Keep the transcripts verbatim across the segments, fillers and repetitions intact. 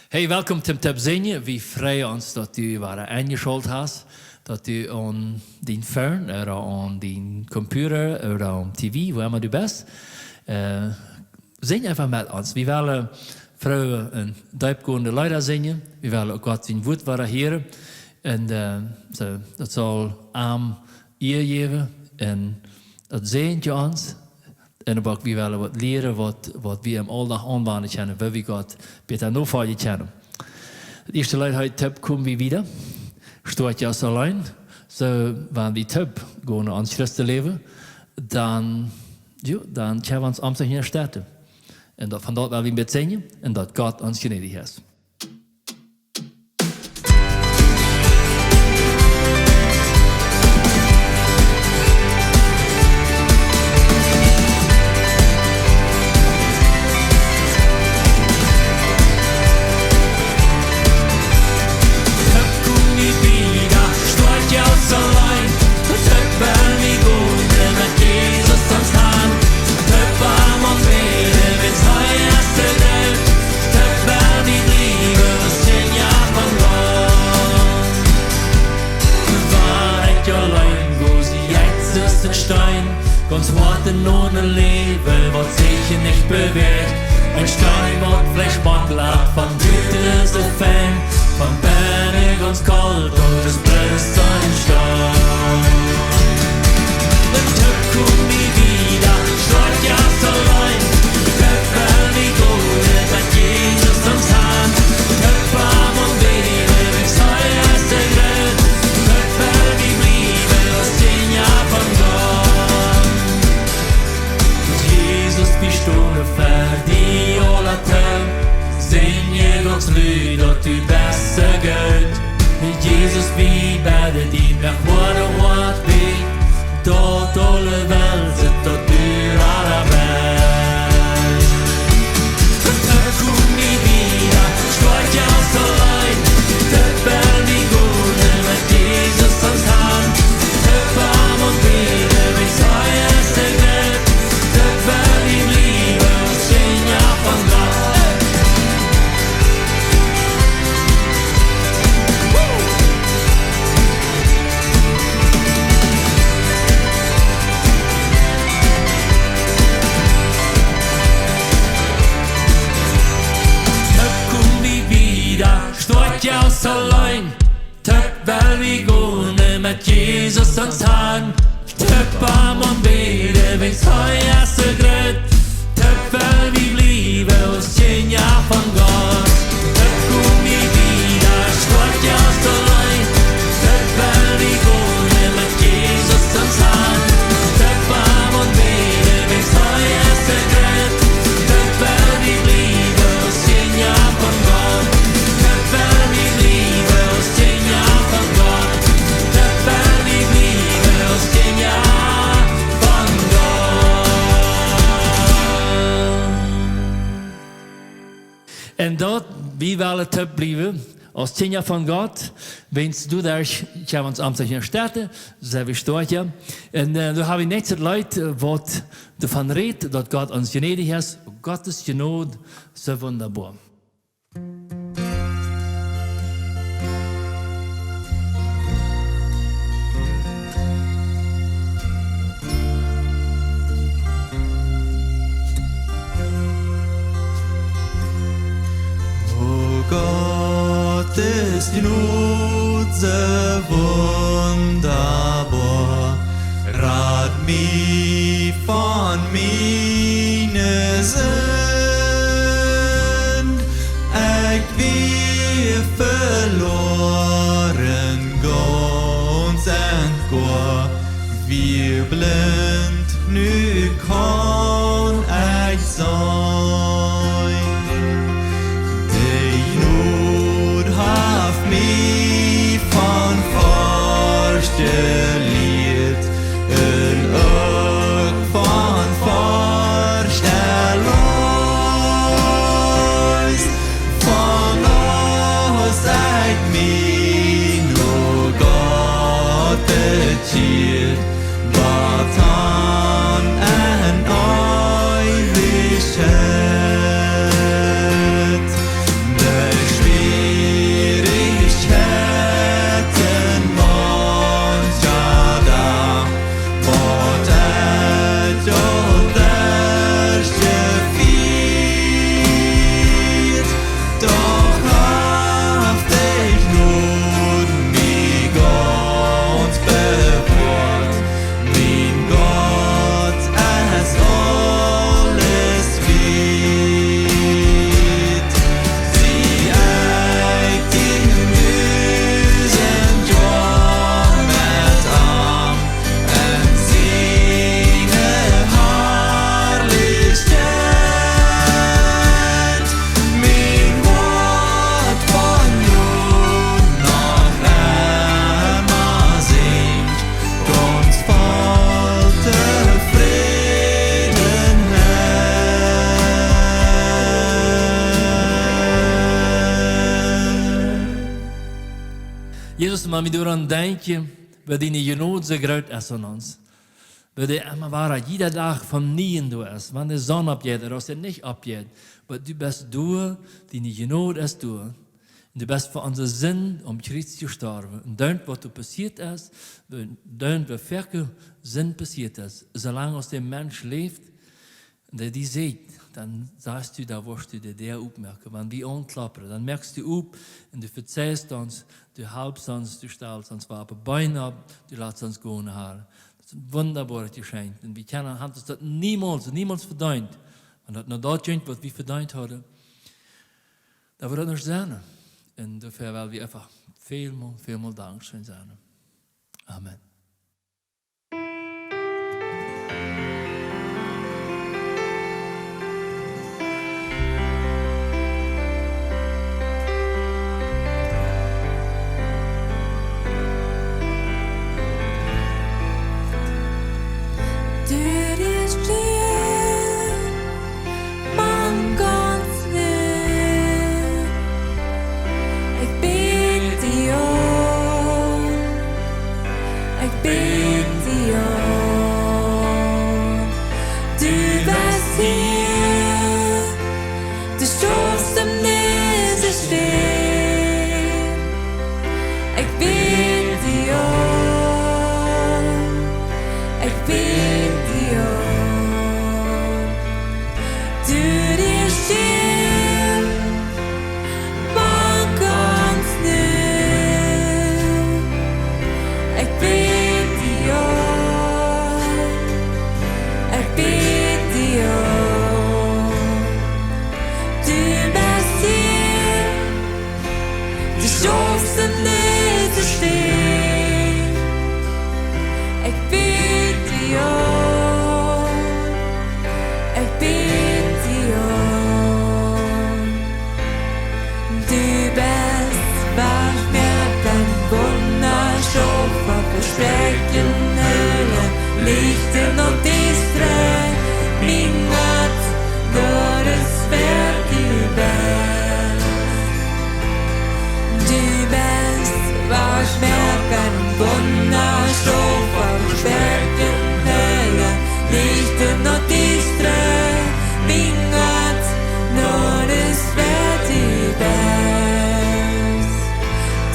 Hey, welkom toom Toop Sinjen. Wie freien ons, daut du wada enjeschault hast, daut du aun dien Phone ooda aun dien Computer ooda aum T V, wua emma du best, äh, sinj eefach met ons. Wie wellen froome un deepgoende Leeda sinjen. Wie wellen uk Gott sien Wuat wada hieren. Un, äh, soo, daut saul am Ea jäwen un daut säajent ons. Un oba uk wie wellen waut lieren, waut, waut wie em Auldach aunwenjen kjennen, woo wie Gott bäta nofoljen kjennen. Daut ieeschte Leet heet Toop, komm wie wieda. Stoakj aus auleen. Soo, wan wie toop gonen en ons Christenläwen, dan, jo, dan kjenn wie ons aum Herrn stoaken. Un daut, von daut well wie met sinjen un daut Gott ons jnädich es. Toop, komm wie wieda, stoakj aus auleen. Toop well wie gonen met Jesus ons Harn. Toop am aunbäden, wiels hee es soo groot. Toop well wie bliewen aus Kjinja von Gott. Wan ekj auleen go, sie ekj soo aus een Steen. Gaunz Hoat un onen Läwen, waut sikj nich bewäacht. Een Steen, waut veleicht schmakjt von buten soo fein, von bennen gaunz kolt un es bloos een Steen. Toop, komm wie wieda, stoakj aus auleen. Toop well wie gonen met Jesus ons Harn. Toop am aunbäden, wiels hee es soo groot. Toop well wie bliewen aus Kjinja von Gott. Jesus, wie stonen ver die aula toop. Sinj gaunz lud, daut du best soo groot. Jesus, wie bäden die, moak ons Hoat wiet, daut aule Welt sitt, daut du Rada best. Toop, komm wie wieda, stoakj aus auleen. Toop well wie gonen met Jesus ons Harn. Toop am aunbäden, wiels hee es soo groot. Toop well wie bliewen aus Kjinja von Gott. Toop, komm wie wieda, stoakj aus auleen. Toop well wie gonen met Jesus ons Harn. Toop am aunbäden, wiels hee es soo groot. Toop well wie bliewen aus Kjinja von Gott. Toop, komm wie wieda, stoakj aus auleen. Toop well wie gonen met Jesus ons Harn. Toop am aunbäden, wiels hee es soo groot. Toop well wie bliewen aus Kjinja von Gott. Toop well wie bliewen aus Kjinja von Gott. Toop well wie bliewen aus Kjinja von Gott. Un daut, wie wellen toop bliewen aus Kjinja von Gott, wiels doaderch kjenn wie ons aum Herrn stoaken, sent wie stoakja. Un, äh, doa hab wie näakjstet Leet, äh, waut doavon rät, daut Gott ons jnädich es, Gottes Jnod soo wundaboa. O Gott, es Jnod soo wundaboa, rad mie von miene Sind. Ekj wia veloaren, gaunz un goa, wia blint, nu kaun ekj seenen. De Jnod haft mie von Forcht jelieet, un uk von Forcht erleest. Von aus ekj mie no Gott bekjieed, bat aun en Eewichkjeit. Jesus, wan wie doaraun denkjen, woo diene Jnod soo groot es aun ons. Woo dee emma wada, jieda Dach von nieem doa es, wan de Sonn oppjeit ooda aus dee nich oppjeit. Oba du best doa, diene Jnod es doa. Un du best fa onse Sind aum Kjriez jestorwen. Un dan, waut doa passieet es, dan, waut fa Sind passieet es, soo lang aus de Mensch läft, un dee die sajcht, dan sajchst du, dan woascht du de Däa opmoaken. Wan wie aunkloppen, dan moakst du op un du vezeist ons, du halpst ons, du stalst ons opp de Been, du latst ons gonen, Herr. Daut es een wundaboaret Jeschenkj. Un wie kjennen, haben ons daut niemols, niemols vedeent. Wan daut no daut jinkj, waut wie vedeent hauden, dan wudd daut nich sennen. Un doafäa well wie eefach välmol, välmol dankscheen sajen. Amen. Du best hia, mank ons nu. Ekj bäd die aun, ekj bäd die aun. Du best hia, du schaufst en dise Städ. Ekj bäd die aun, ekj bäd die aun. Du best hia, mank ons nu. Ekj bäd die aun, ekj bäd die aun. Du best hia, du schaufst en dise Städ. Ekj bäd die aun, ekj bäd die aun. Du best Wajchmoaka, Wunda, Schaufa, Vespräakjen, Heela, Licht un Diesta, mien Gott, daut es wäa du best. Du best Wajchmoaka, Wunda, Schaufa, Vespräakjen, Heela, Licht un Diesta, mien Gott, daut es wäa du best.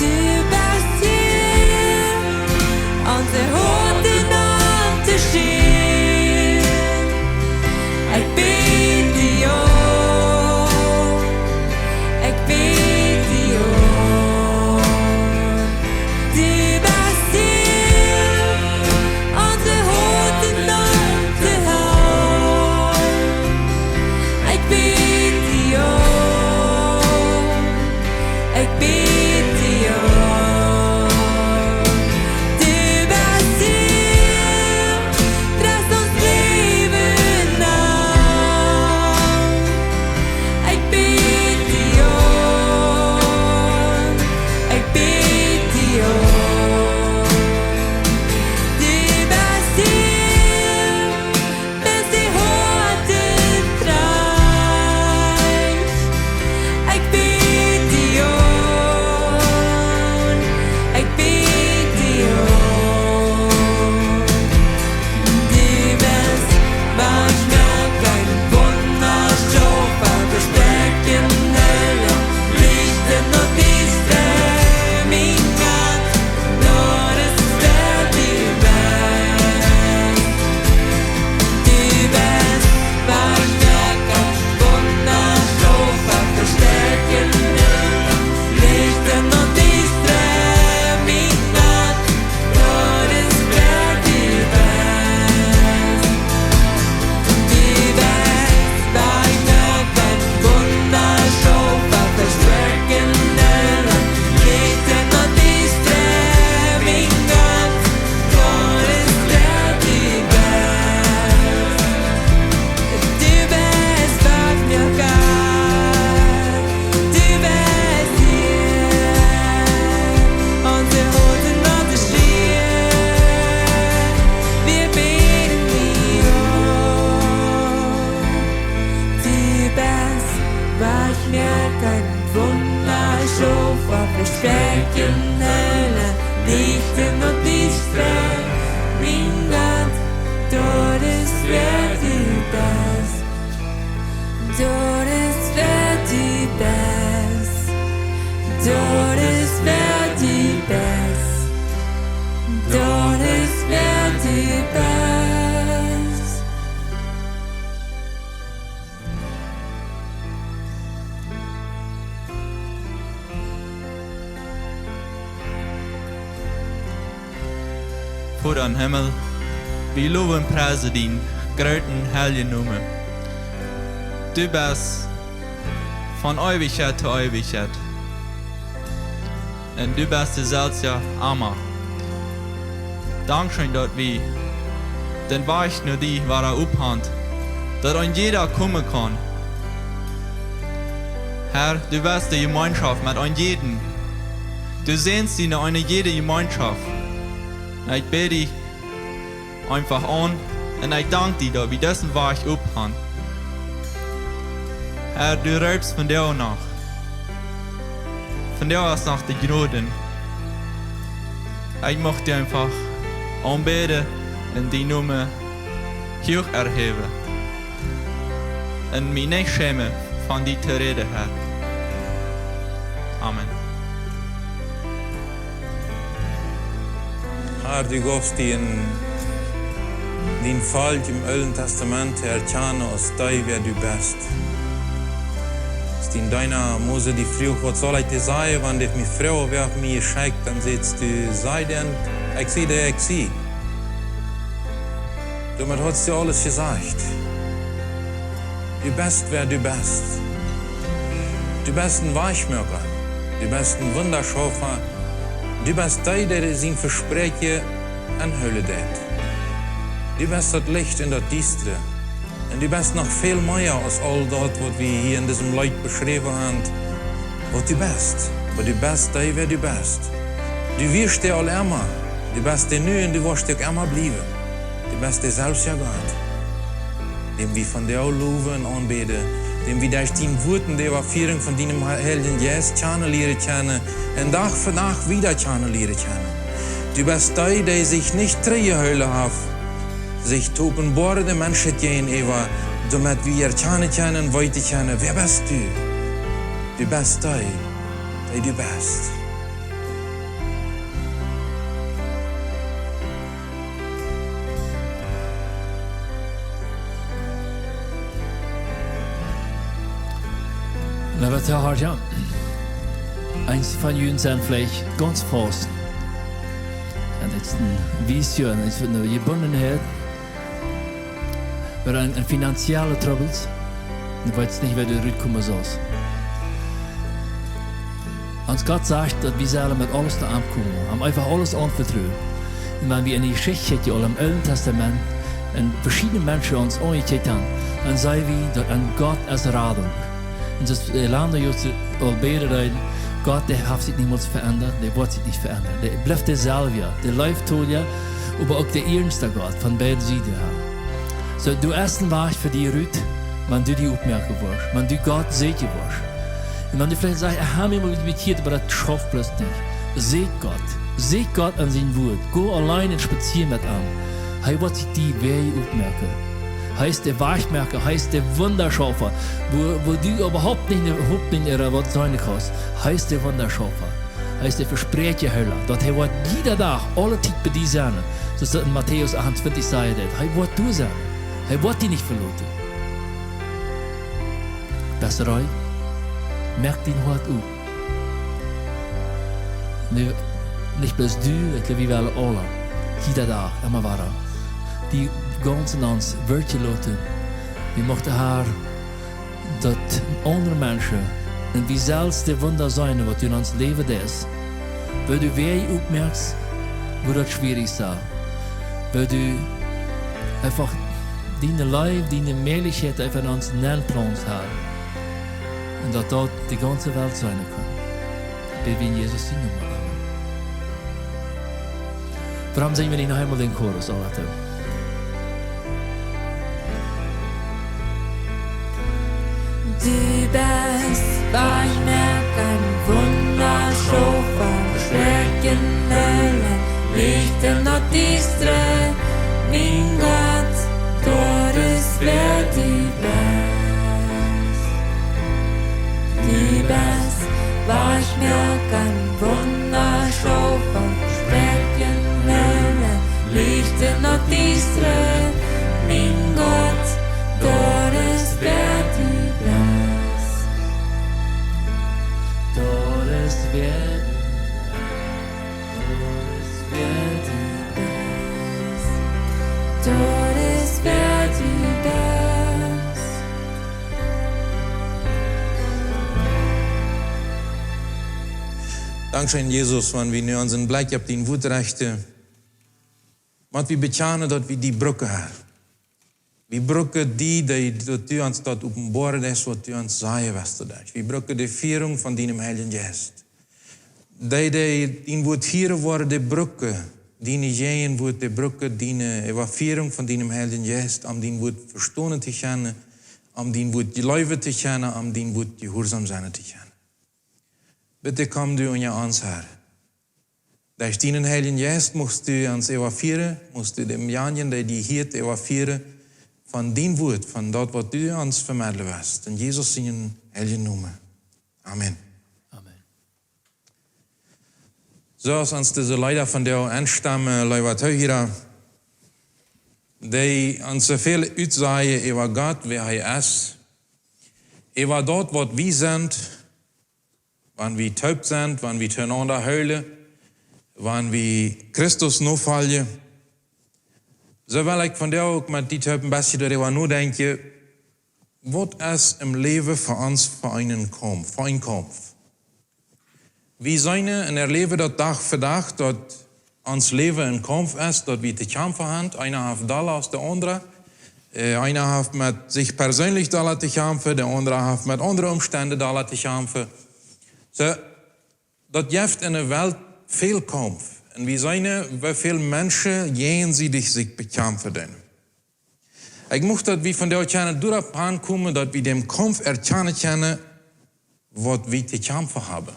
Du best hia, onse Hoat un onse Schien. Ekj bäd die aun, ekj bäd die aun. Du best hia, onse Hoat un onse Schien. Ekj bäd die aun, ekj bäd die aun. Du best hia, drajchst ons Läwen aun. Ekj bäd die aun, ekj bäd die aun. Du best hia, best de Hoat un Trajcht. Ekj bäd die aun, ekj bäd die aun. Du best Wajchmoaka, Wunda, Schaufa, Vespräakjen, Heela, Licht un Diesta, mien Gott, daut es wäa du best. Du best Wajchmoaka, Wunda, Schaufa, Vespräakjen, Heela, Licht un Diesta, mien Gott, daut es wäa du best. Du best Wajchmoaka, Wunda, Schaufa, Vespräakjen, Heela, Licht un Diesta, mien Gott, daut es wäa du best. Du best Wajchmoaka, du Wundarschofa, Vespräakjen hoolen, Licht en daut Diestre. Mien Gott, daut es wäa du best. Daut es wäa du best. Daut es wäa du best. Daut es wäa du best. Voda em Himmel, wie lowen un priesen dienen grooten heiljen Nomen. Du best von Eewichkjeit to Eewichkjeit. Un du best deselwja emma. Dankscheen, daut wie dän Wajch no die wada op han, daut een jieda komen kaun. Herr, du best de Jemeenschoft met een jieden. Du seenst die no eene jiede Jemeenschoft. Un ekj bäd die eefach aun. Un ekj dank die, daut wie disen Wajch op han. Herr, du reepst vondoag noch. Vondoag es noch de Jnod. Ekj mucht die eefach aunbäden un dienen Nomen huach erhäwen. Un mie nich schämen, von die to räden, Herr. Amen. Herr, du jeefst die en dien Volkj em Oolen Tastament to erkjanen aus dee, wäa du best. Aus dien Deena Mose die fruach: "Waut saul ekj die sajen, wan dee mie froagen, wäa mie schekjt?" Dan sätst du: "Saj dän, ekj sie, dee ekj sie." Doamet hast du aules jesajcht. Du best, wäa du best. Du best een Wajchmoaka. Du best een Wundaschaufa. Du best dee, dee sien Vespräakjen enhoolen deit. Du best daut Licht en daut Diestre. Un du best noch väl mea aus aul daut, waut wie hia en disem Leet beschräwen han, waut du best. Oba du best dee, wäa du best. Du wieescht dee aul emma. Du best dee nu un du woascht dee uk emma bliewen. Du best deselwja Gott, dän wie vondoag lowen un aunbäden, dän wie derch dien Wort un de Äwafierinj von dienem Heiljen Jeist kjanen lieren kjennen un Dach fa Dach wieda kjanen lieren kjennen. Du best dee, dee sikj nich trigjjehoolen haft, sikj to openboaren de Menschheit jäajenäwa, doamet wie erkjanen kjennen, weeten kjennen, wäa best du? Du best dee, dee du best. Na, waut hia, ja. Eenje von junt sent veleicht gaunz faust. Un daut es een Wiees, daut es eene Jebundenheit. Oda een, een finanzielle Troubles. Du weetst nich, woo du rutkomen saust. Ons Gott sajcht, daut wie sellen met aules no am komen, am eefach aules aunvetruen. Un wan wie en de Jeschicht kjikjen, aul em Oolen Tastament, un veschiedne Menschen ons aunjekjikjt han, dan seenen wie, daut en Gott es Radunk. Un daut, äh, Lando jroz aul bäden deed, Gott, dee haft sikj niemols veendat, dee woat sikj nich veendren. Dee blift deselwja, dee leeft todja, oba uk de iernsta Gott von beid Sieden, Herr. Soo, du hast een Wajch fa die, Ruth, wan du die oppmoaken woascht, wan du Gott sieekjen woascht. Un wan du veleicht sajchst: "Ekj hab mie mol bediet, oba daut schauft bloos nich." Sieekj Gott. Sieekj Gott en sien Wort. Go auleen un spazia met am. Hee woat sikj die Wäaj oppmoaken. Hee es de Wajchmoaka, hee es de Wundaschaufa, wua, wua du äwahaupt nich ne Hopninj oda waut seenen kaust. Hee es de Wundaschaufa. Hee es de Vespräakjenhoola, daut hee woat jieda Dach, aule Tiet bie die sennen, soo aus daut en Matäus achtuntwintich sajcht, daut hee woat doa sennen. Hee woat die nich veloten. Best du reed? Moak dien Hoat op. Nu, nich bloos du, ekj jleew, wie wellen aule, jieda Dach, emma wada, dee gaunz en ons Wieed loten. Wie muchten, Herr, daut aundre Menschen, un wie selfst de Wunda seenen, waut du en ons Läwen deist, wua du Wäaj oppmoakst, wua daut schwierich es, wua du eefach diene Leew, diene Mäajlichkjeit eefach en ons nenplaunst, Herr. Un daut daut de gaunze Welt seenen kaun. Bäd wie en Jesus siene Nomen. Amen. Wuarom sinjen wie nich noch eemol dän Chorus, aula toop? Du best Wajchmoaka. Kein Wunda schaufen, Schrecken hellen, Licht em Nacht diestre, mien Gott, dort es, wer du best. Du best, wajchmoaken, Wunda schaufen, Schrecken hellen, Licht em Nacht diestre, mien Gott, dort es, wer du best. Dort es, wer du best. Dort es, wer du best. Dort es, wer du best. Dankscheen, Jesus, wan wie nu onsen Blikj opp dien Wuat rechten, wan wie bekjanen, daut wie die brucken, Herr. Wie brucken die, dee, daut du ons daut openboaren deist, waut du ons sajen west, Herr. Wie brucken de Fierunk von dienem Heiljen Jeist. Dee, dee dien Wuat hieren woaren, dee brucken diene Jäajenwuat, dee brucken diene Äwafierunk von dienem Heiljen Jeist, om dien Wuat vestonen to kjennen, om dien Wuat jleewen to kjennen, om dien Wuat jehuarsom sennen to kjennen. Bitte komm du unja ons, Herr. Derch dienen Heiljen Jeist muchst du ons äwafieren, muchst du dämjenijen, dee die hieet, äwafieren von dien Wuat, von daut, waut du ons vemeddlen west. En Jesus sienen heiljen Nomen. Amen. Amen. Soo aus ons dise Leeda vondoag aunstemmen, leewe Toohiera, dee ons soo väl utsajen äwa Gott, wäa hee es, äwa daut, waut wie sent, wan wie toop sent, wan wie toop sent, wan wie Christus nofoljen. Soo well ekj vondoag uk met die toop een bät doaräwa nodenkjen, waut es em Läwen fa ons fa een Kaumf, fa een Kaumf. Wie seenen un erläwen daut Dach fa Dach, daut ons Läwen een Kaumf es, daut wie to kjamfen haben. Eena haft dolla aus de aundra. Äh, eena haft met sikj perseenlich dolla to kjamfen, de aundra haft met aundre Omstend dolla to kjamfen. Soo, daut jeft en de Welt väl Kaumf. Un wie seenen, woo väl Menschen jäajensiedich sikj bekjamfen doonen. Ekj mucht, daut wie vondoag kjennen doaropp aunkomen, daut wie dän Kaumf erkjanen kjennen, waut wie to kjamfen haben.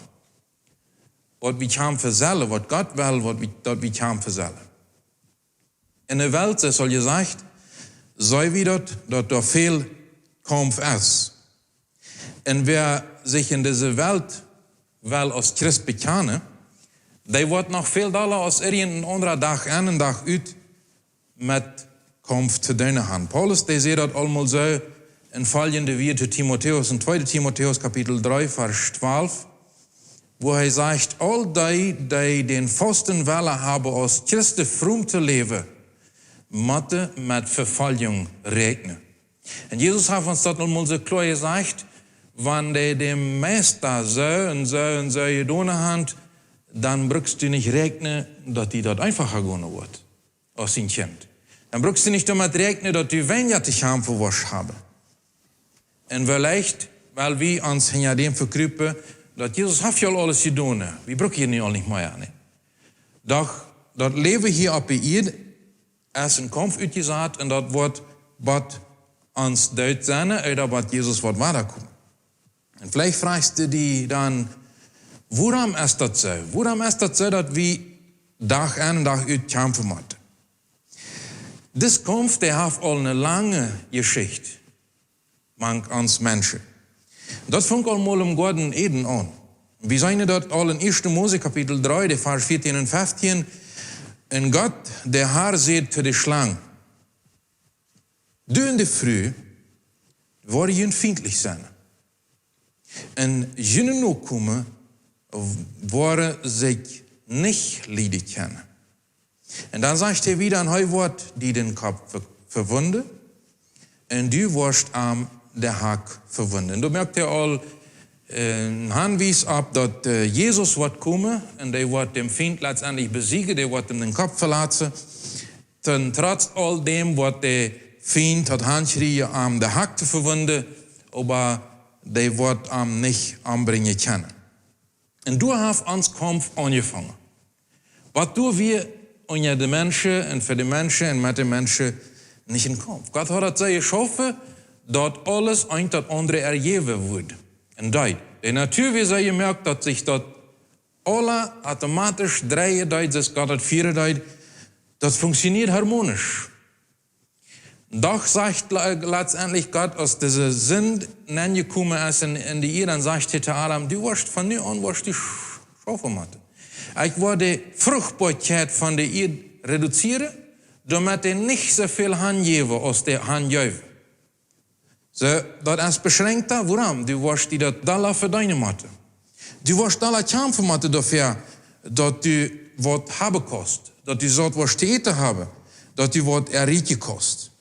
Waut wie kjamfen sellen, waut Gott well, waut wie, daut wie kjamfen sellen. En de Welt, daut es aul jesajcht, seenen wie daut, daut doa väl Kaumf es. Un wäa sikj en dise Welt well aus Christ bekjanen, dee woat noch väl dolla aus irjent een aundra Dach en un Dach ut met Kaumf to doonen haben. Paulus, dee säd daut aulmol soo en foljende Wieed to Timotäus, en tweede Timotäus Kapitel dree, Varsch twalf, wua hee sajcht: "Aul dee, dee dän fausten Wellen haben, aus Christen fromm to läwen, motten met Vefoljunk räakjnen." Un Jesus haft ons daut aulmol soo kloa jesajcht: "Wan dee dän Meista soo un soo un soo jedonen haben, dan brukst du nich räakjnen, daut die daut eenfacha gonen woat aus sien Kjint. Dan brukst du nich doamet räakjnen, daut du weinja to kjamfen woascht haben." Un veleicht, wiels wie ons hinja däm vekrupen, daut Jesus haft jo aul aules jedonen. Wie brucken hia nu aul nich mea aun. Doch daut Läwen hia oppe Ieed es een Kaumf utjesat un daut woat bat ons Doot sennen, ooda bat Jesus woat wadakomen. Un veleicht frajchst du die dan: "Wuarom es daut soo? Wuarom es daut soo, daut wie Dach en un Dach ut kjamfen motten?" Dis Kaumf, dee haft aul eene lange Jeschicht mank ons Menschen. Daut funk aulmol em Goaden Eden aun. Wie seenen daut aul en Ieeschte Mose Kapitel dree, de Varsch vieetieen un feftieen. "Un Gott, de Herr, säd to de Schlang: Du un de Fru woaren junt fientlich sennen. Un june Nokomen woaren sikj nich lieden kjennen." Un dan sajcht hee wieda: "Un hee woat die dän Kopp ve-, vewunden, un du woascht am de Hak vewunden." Un doa moakt hee aul, äh, een Hanwies opp, daut, äh, Jesus woat komen un dee woat dän Fient letztendlich besieejen, dee woat am dän Kopp veletzen. Trotz aul däm, waut de Fient haft aunjekjräajen, am de Hak to vewunden, oba dee woat am nich ombrinjen kjennen. Un doa haft ons Kaumf aunjefongen. Waut doa wia unja de Menschen un fa de Menschen un met de Menschen, nich een Kaumf. Gott haud daut soo jeschaufen, daut aules eent daut aundre erjäwen wudd. Un dee, de Natua wia soo jemoakt, daut sikj daut aula automatisch dreien deed, soo aus Gott daut fieren deed. Daut funktioniert harmonisch. Doch sajcht le-, letztendlich Gott, aus dise Sind nenjekomen es en, en de Ieed, dan sajcht hee to Adam: "Du woascht von nu aun, woascht du sch-, schaufen motten. Ekj woa de Fruchtboakjeit von de Ieed reduzieren, doamet dee nich soo väl hanjäwen aus dee hanjeewen." Soo, daut es beschränkta, wuarom? Du woascht die daut dolla vedeenen motten. Du woascht dolla kjamfen motten doafäa, daut du waut haben kaust, daut du saut woascht to äten haben, daut du waut erreichen kaust.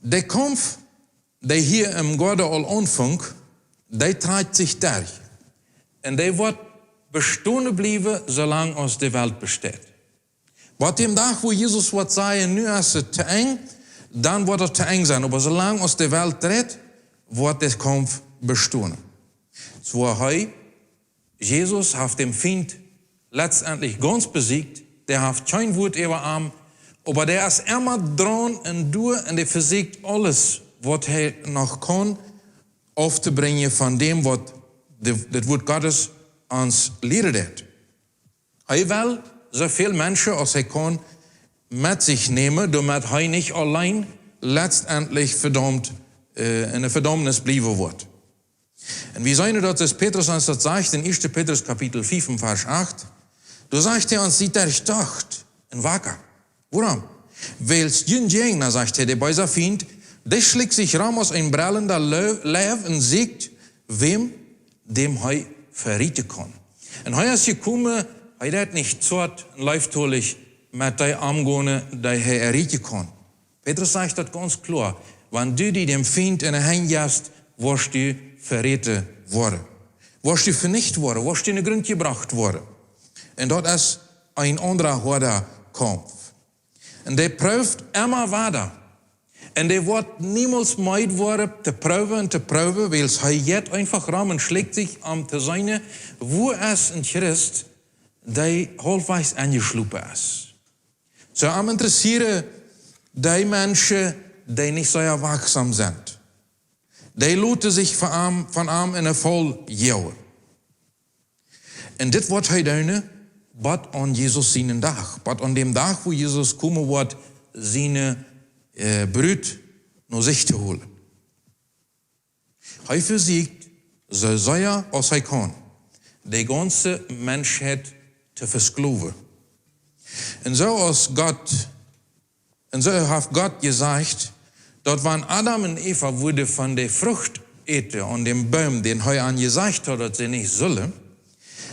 De Kaumf, dee hia em Goaden aul aunfunk, dee trakjt sikj derch. Un dee woat bestonen bliewen, soo lang aus de Welt besteit. Waut dän Dach, wua Jesus woat sajen: "Nu es et to Enj", dan woat et to Enj sennen. Oba soo lang aus de Welt dreit, woat de Kaumf bestonen. Soo hee, Jesus haft dän Fient letztendlich gaunz besieecht, dee haft kjeen Wuat äwa am, oba dee es emma draun un doa un dee vesieekjt aules, waut hee noch kaun, auftobrinjen von däm, waut de, daut Wuat Gottes ons lieren deit. Hee well soo väl Menschen aus hee kaun met sikj nämen, doamet hee nich auleen letztendlich vedaumt, äh, en de Vedaumnis bliewen woat. Un wie seenen daut, aus Petrus ons daut sajcht en ieeschte Petrus Kapitel fiew un Varsch acht, doa sajcht hee ons: "Siet derchdocht un waka." Wuarom? "Wiels jun Jäajna", sajcht hee, de beesa Fient, "dee schlikjt sikj rom aus een brellenda Leu-, Leew un sieekjt, wäm däm hee verrieten kaun." Un hee es jekomen, hee deit nich zoat un leeftolich met dee omgonen, dee hee erreichen kaun. Petrus sajcht daut gaunz kloa: "Wan du die däm Fient enne Henj jefst, woascht du verräten woaren. Woascht du venicht woaren, woascht du enne Grunt jebrocht woaren." Un daut es een aundra hoada Kaumf. Un dee prooft emma wada. Un dee woat niemols meed woaren to proowen un to proowen, wiels hee jeit eefach rom un schlikjt sikj om to seenen, wua es een Christ, dee haulfwajchs enjeschlopen es. Soo, am interessieren dee Menschen, dee nich sea wachsam sent. Dee loten sikj von am, von am enne Faul joagen. Un dit woat hee doonen, bat aun Jesus sienen Dach. Bat aun däm Dach, wua Jesus komen woat, siene, äh, Brut no sikj to holen. Hee vesieekjt, soo sea aus hee kaun, de gaunze Menschheit to vesklowen. Un soo aus Gott Un soo haft Gott jesajcht, daut wan Adam un Eva wudden von de Frucht äten aun däm Boom, dän hee an jesajcht haud, daut see nich sullen,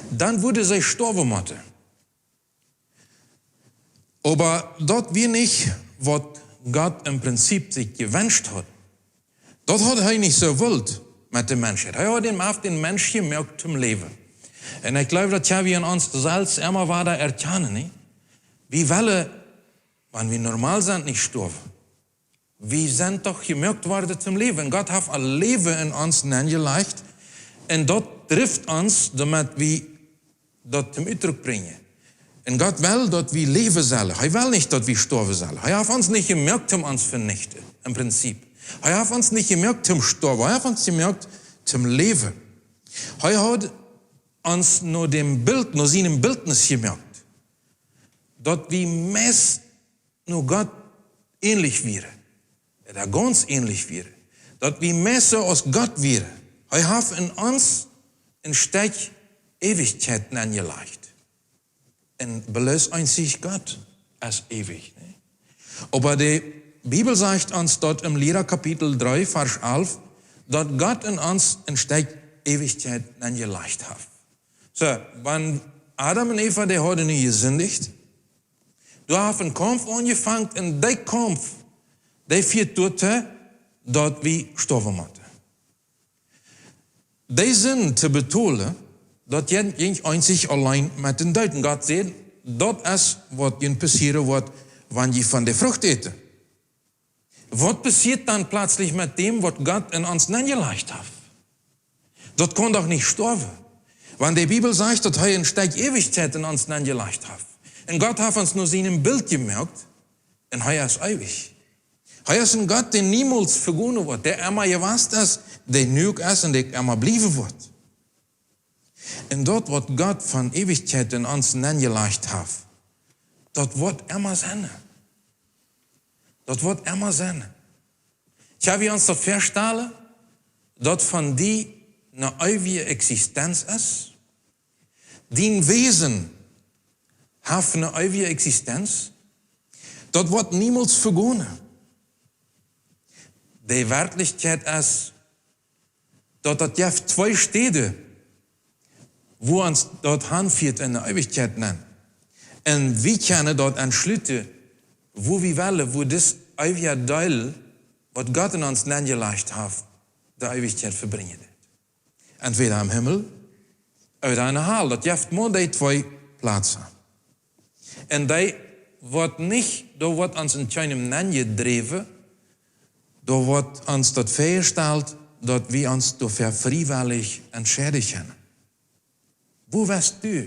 dan wudden see stoawen motten. Oba daut wia nich, waut Gott em Prinzip sikj jewenscht haud. Daut haud hee nich soo wult met de Menschheit. Hee haud dän, haft dän Mensch jemoakt toom läwen. Un ekj gleew, daut kjenn wie aun ons selfst emma wada erkjanen, nich? Wie wellen, wan wie normal sent, nich stoawen. Wie sent doch jemoakt worden toom läwen. Gott haft een Läwen en ons nenjelajcht. Un daut drift ons, doamet wie daut toom Utdruck brinjen. Un Gott well, daut wie läwen sellen. Hee well nich, daut wie stoawen sellen. Hee haft ons nich jemoakt, om ons venichten, em Prinzip. Hee haft ons nich jemoakt, om stoawen. Hee haft ons jemoakt, om läwen. Hee haud ons no däm Bilt, no sienem Bildnis jemoakt. Daut wie meist no Gott änlich wieren. Daut gaunz änlich wieren. Daut wie meist soo aus Gott wieren. Hee haft en ons een Stekj Eewichkjeit nenjelajcht. Un bloos eensich Gott es eewich, nä? Oba de Bibel sajcht ons daut em Liera Kapitel dree, Varsch alf, daut Gott en ons een Stekj Eewichkjeit nenjelajcht haft. Soo, wan Adam un Eva, dee hauden nu jesindicht, doa haft een Kaumf aunjefongen un dee Kaumf, dee fieet doatoo, daut wie stoawen motten. Dee Sind to betolen, daut jinkj, jinkj eensich auleen met dän Doot. Un Gott säd: "Daut es, waut junt passieren woat, wan jie von de Frucht äten." Waut passieet dan pletslich met däm, waut Gott en ons nenjelajcht haft? Daut kaun doch nich stoawen. Wan de Bibel sajcht, daut hee een Stekj Eewichkjeit en ons nenjelajcht haft. Un Gott haft ons no sienem Bilt jemoakt. Un hee es eewich. Hee es een Gott, dee niemols vegonen woat, dee emma jewast es, dee nu uk es un dee emma bliewen woat. Un daut, waut Gott von Eewichkjeit en ons nenjelajcht haft, daut woat emma sennen. Daut woat emma sennen. Kjenn wie ons daut väastalen, daut von die eene eewje Existenz es? Dien Wesen haft eene eewje Existenz. Daut woat niemols vegonen. De Werkjlichkjeit es, daut daut jeft twee Städen, wua ons daut hanfieet en de Eewichkjeit nenn. Un wie kjennen daut entschluten, wua wie wellen, wua dis eewje Deel, waut Gott en ons nenjelajcht haft, de Eewichkjeit vebrinjen deit. Entwäda em Himmel ooda en de Hal. Daut jeft mau dee twee Plazen. Un dee woat nich, doa woat ons en kjeenem nenjedräwen, doa woat ons daut väajestalt, daut wie ons doafäa friewellich entscheiden kjennen. Woo weetst du,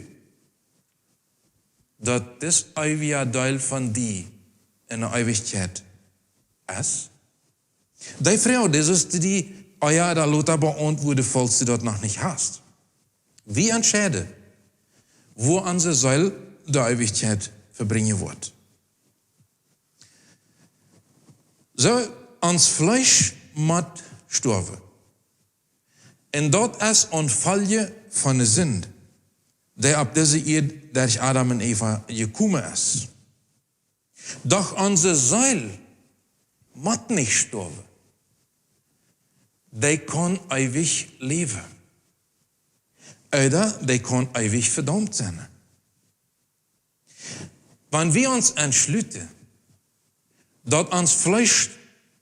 daut dis eewje Deel von die en de Eewichkjeit es? Dee Froag, dee sust du die ea ooda lota beauntwuaden, falls du daut noch nich hast. Wie entscheiden, wua onse Seel de Eewichkjeit vebrinjen woat. Soo, ons Fleesch mott stoawen. Un daut es eene Folj von de Sind, dee opp dise Ieed derch Adam un Eva jekomen es. Doch onse Seel mott nich stoawen. Dee kaun eewich läwen. Ooda dee kaun eewich vedaumt sennen. Wan wie ons entschluten, daut ons Fleesch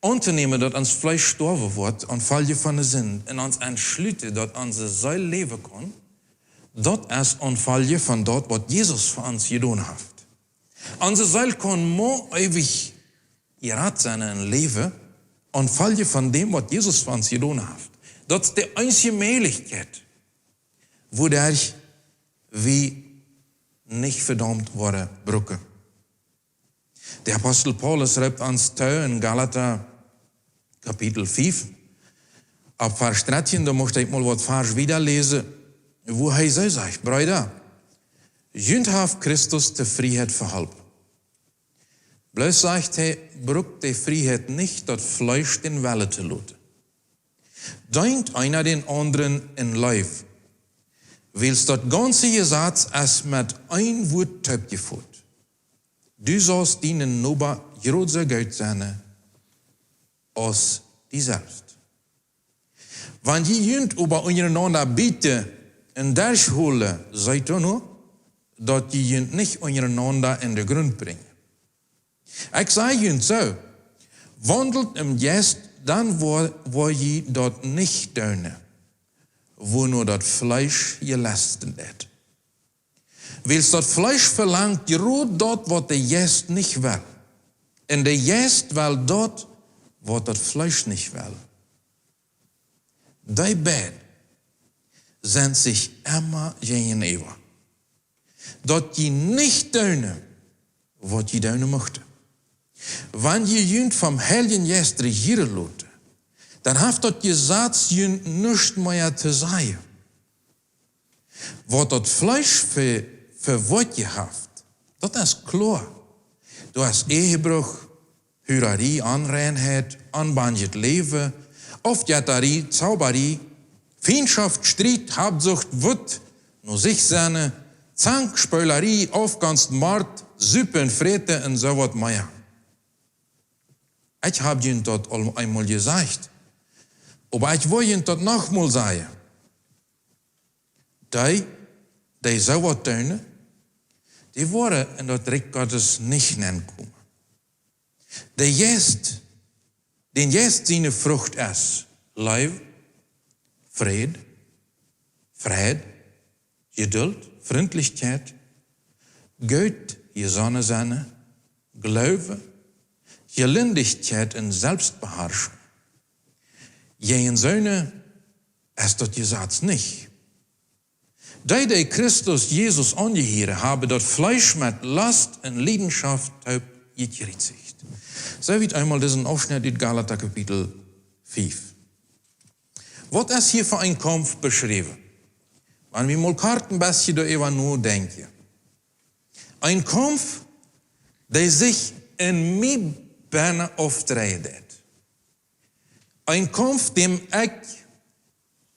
auntonämen, daut ons Fleesch stoawen woat, eene Folj von de Sind, un ons entschluten, daut onse Seel läwen kaun, daut es eene Folj von daut, waut Jesus fa ons jedonen haft. Onse Seel kaun mau eewich jerat sennen un läwen, eene Folj von däm, waut Jesus fa ons jedonen haft. Daut es de eensje Mäajlichkjeit, wuaderch wie nich vedaumt woaren brucken. De Apostel Paulus schrift ons too en Galata Kapitel fief, opp Varsch dartieen, doa mucht ekj mol waut Varsch wieda läsen, wua hee soo sajcht: Breeda, junt haft Christus de Frieheit veholpen. Bloos, sajcht hee, brukt de Frieheit nich, daut Fleesch dän Wellen to loten. Deent eena dän aundren en Leew, wiels daut gaunze Jesaz es met een Wuat toopjefot: Du saust dienen Noba jrod soo goot sennen aus die selfst. Wan jie junt oba unjarenaunda bieten un derchholen, seet doano, daut jie junt nich unjarenaunda en de Grunt brinjen. Ekj saj junt soo: Waundelt em Jeist, dan woa, woa jie daut nich doonen, wuano daut Fleesch jelesten deit. Wiels daut Fleesch velangt jrod daut, waut de Jeist nich well. Un de Jeist well daut, waut daut Fleesch nich well. Dee beid sent sikj emma jäajenäwa, daut jie nich doonen, waut jie doonen muchten. Wan jie junt vom Heiljen Jeist rejieren loten, dan haft daut Jesaz junt nuscht mea to sajen. Waut daut Fleesch fa, fa Woakjen haft, daut es kloa. Daut es Ehebruch, Hurarie, Onreinheit, onbannjet Läwen, Aufjettarie, Zaubarie, Fientschoft, Striet, Habsucht, Wut, no sikj sennen, Zank, Spölarie, Aufgonst, Mort, Supen, Fräten un soo waut mea. Ekj hab junt daut aul eemol jesajcht, oba ekj well junt daut noch mol sajen. Dee, dee soo waut doonen, dee woaren en daut Rikj Gottes nich nenkomen. De Jeist, dän Jeist siene Frucht es Leew, Fräd, Freid, Jeduld, Frintlichkjeit, goot jesonnen sennen, Gloowen, Jelindichkjeit un Selfstbeharschunk. Jäajen soone es daut Jesaz nich. Dee, dee Christus Jesus aunjehieren, haben daut Fleesch met Lost un Liedenschoft toop jekjriezicht. Soo wiet eemol disen Aufschnett ut Galata Kapitel fief. Waut es hia fa een Kaumf beschräwen? Wan wie mol kort een bät doaräwa nodenkjen. Een Kaumf, dee sikj en mie bennen aufdreien deit. Een Kaumf, däm ekj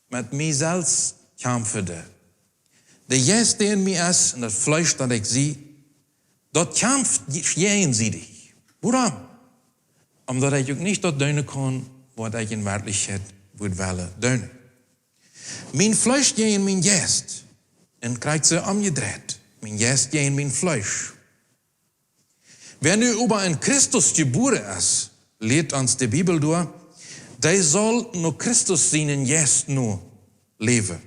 met mie selfst kjamfen doo. De Jeist, dee en mie es, un daut Fleesch, daut ekj sie, daut kjamft jäajensiedich. Wuarom? Omdaut ekj uk nich daut doonen kaun, waut ekj en Werkjlichkjeit wudd wellen doonen. Mien Fleesch jäajen mienen Jeist. Un krakjt soo omjedreit. Mien Jeist jäajen mien Fleesch. Wäa nu oba en Christus jebuaren es, lieet ons de Bibel doa, dee saul no Christus sienen Jeist no läwen.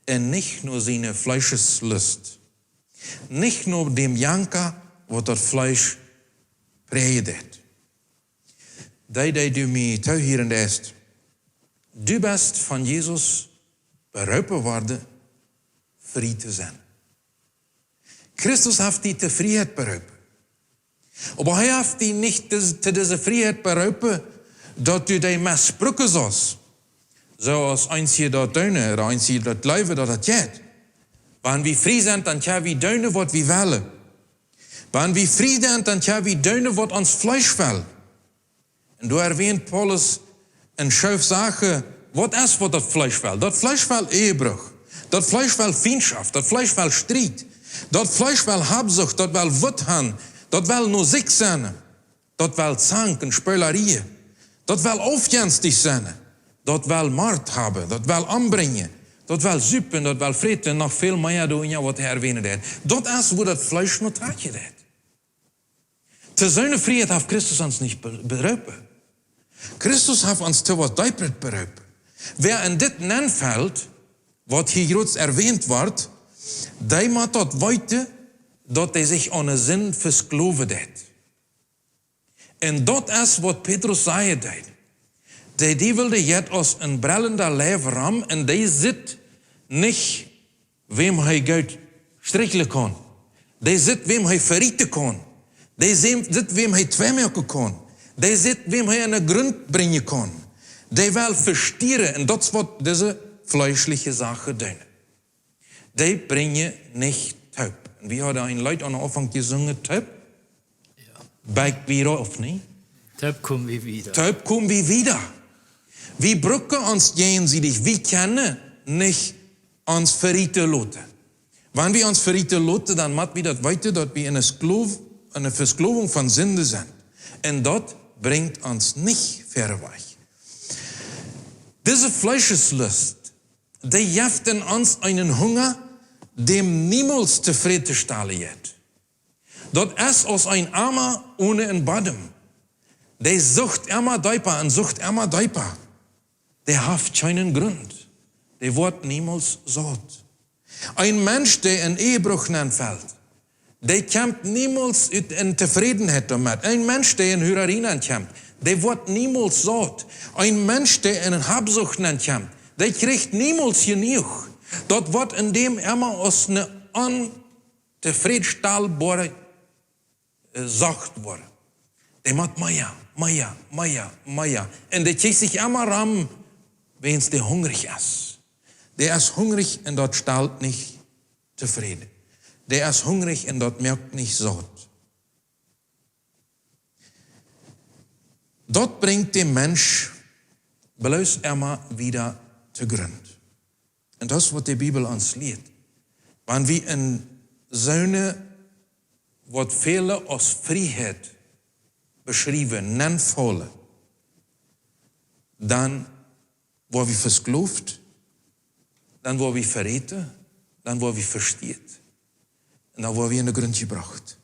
Un nich no siene Fleescheslust. Nich no däm Janka, waut daut Fleesch präajen deit. Dee, dee du mie toohieren deist, du best von Jesus beroopen worden, frie to sennen. Christus haft die to Frieheit beroopen. Oba hee haft die nich dis-, to dise Frieheit beroopen, daut du dee mesbrucken saust. Soo aus eenje daut doonen, ooda eenje daut jleewen, daut daut jeit. Wan wie frie sent, dan kjenn wie doonen, waut wie wellen. Wan wie frie sent, dan kjenn wie doonen, waut ons Fleesch well. Un doa erwähnt Paulus en Schoof Sachen, waut es, waut daut Fleesch well. Daut Fleesch well Ehebruch. Daut Fleesch well Fientschoft. Daut Fleesch well Striet. Daut Fleesch well Habsucht. Daut well Wut han. Daut well no sikj sennen. Daut well Zank un Spölarie. Daut well aufjenstich sennen. Daut well Mord haben. Daut well ombrinjen. Daut well supen. Daut well fräten. Noch väl mea, doa, jo, waut hee erwähnen deit. Daut es, wua daut Fleesch no trakjen deit. To soone Frieheit haft Christus ons nich be-, beroopen. Christus haft ons to waut Deepret beroopen. Wäa en dit nenfelt, waut hia groot erwähnt woat, dee mott daut weeten, daut hee sikj aun de Sind vesklowen deit. Un daut es, waut Petrus sajen deed. De Diewel, dee jeit aus een brellenda Leiw rom un dee sitt nich, wäm hee goot strickjlen kaun. Dee sitt, wäm hee verieten kaun. Dee sitt, wäm hee tweischmäakjen kaun. Dee sitt, wäm hee aun de Grunt brinjen kaun. Dee well vestieren un daut es, waut dise fleeschliche Sachen doonen. Dee brinjen nich toop. Un wie hauden een Leet aum Aunfank jesungen, toop. Jo. Bie wie rauf, nä? Toop kom wie wieda. Toop kom wie wieda. Wie brucken ons jäajensiedich. Wie kjennen nich ons verieten loten. Wan wie ons verieten loten, dan mott wie daut weeten, daut wie en eene Sklow-, en eene Vesklowunk von Sind sent. Un daut brinjt ons nich wieda wajch. Dise Fleescheslust, dee jeft en ons eenen Hunga, däm niemols tofräd to stalen jeit. Daut es aus een Ama one een Bodem. Dee sucht emma deepa un sucht emma deepa. Dee haft kjeenen Grunt. Dee woat niemols saut. Een Mensch, dee en Ehebruch nenfelt, dee kjemt niemols ut en Tofrädenheit doamet. Een Mensch, dee en Hurarie nenkjemt, dee woat niemols saut. Een Mensch, dee en Habsucht nenkjemt, dee kjricht niemols jenuach. Daut woat en däm emma aus eene ontofrädenstalbare, äh, Sucht woaren. Dee mott mea, mea, mea, mea. Un dee kjricht sikj emma rom, wiels dee hungrich es. Dee es hungrich un daut stalt nich tofräd. Dee es hungrich un daut moakt nich saut. Daut brinjt dän Mensch bloos emma wieda to Grunt. Un daut es, waut de Bibel ons lieet. Wan wie en soone, waut väle aus Frieheit beschriewen, nenfaulen, dan woa wie vesklowt, dan woa wie veräten, dan woa wie vestieet. Un dan woa wie en de Grunt jebrocht.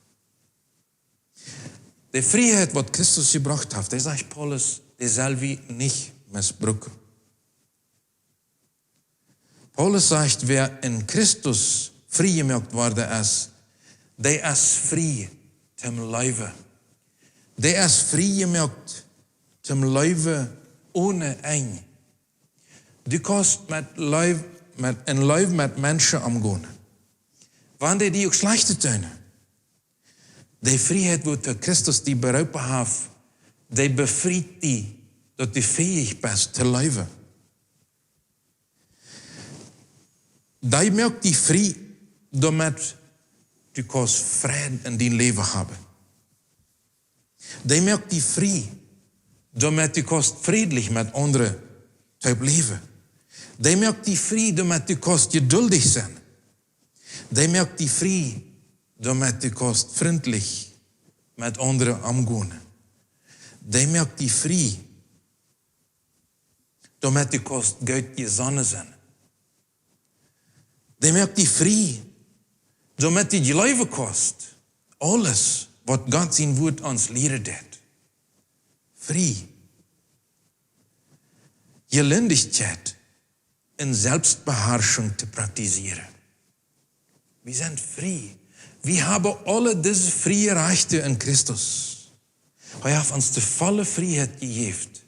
De Frieheit, waut Christus jebrocht haft, dee, sajcht Paulus, dee sell wie nich mesbrucken. Paulus sajcht, wäa en Christus frie jemoakt worden es, dee es frie toom leewen. Dee es frie jemoakt toom leewen one Enj. Du kaust met Leew, met, en Leew met Menschen omgonen. Wan dee die uk Schlajchtet doonen. De Frieheit, wua Christus die beroopen haft, dee befriet die, daut du fähich best to läwen. Dee moakt die frie, doamet du kaust Fräd en dien Läwen haben. Dee moakt die frie, doamet du kaust friedlich met aundre toop läwen. Dee moakt die frie, doamet du kaust jeduldich sennen. Dee moakt die frie, doamet du kaust frintlich met aundre omgonen. Dee moakt die frie, doamet du kaust goot jesonnen sennen. Dee moakt die frie, doamet du jleewen kaust aules, waut Gott sien Wort ons lieren deit. Frie. Jelindichkjeit un Selfstbeharschunk to praktisieren. Wie sent frie. Wie haben aule dise frie Rajchten en Christus. Hee haft ons de volle Frieheit jejäft,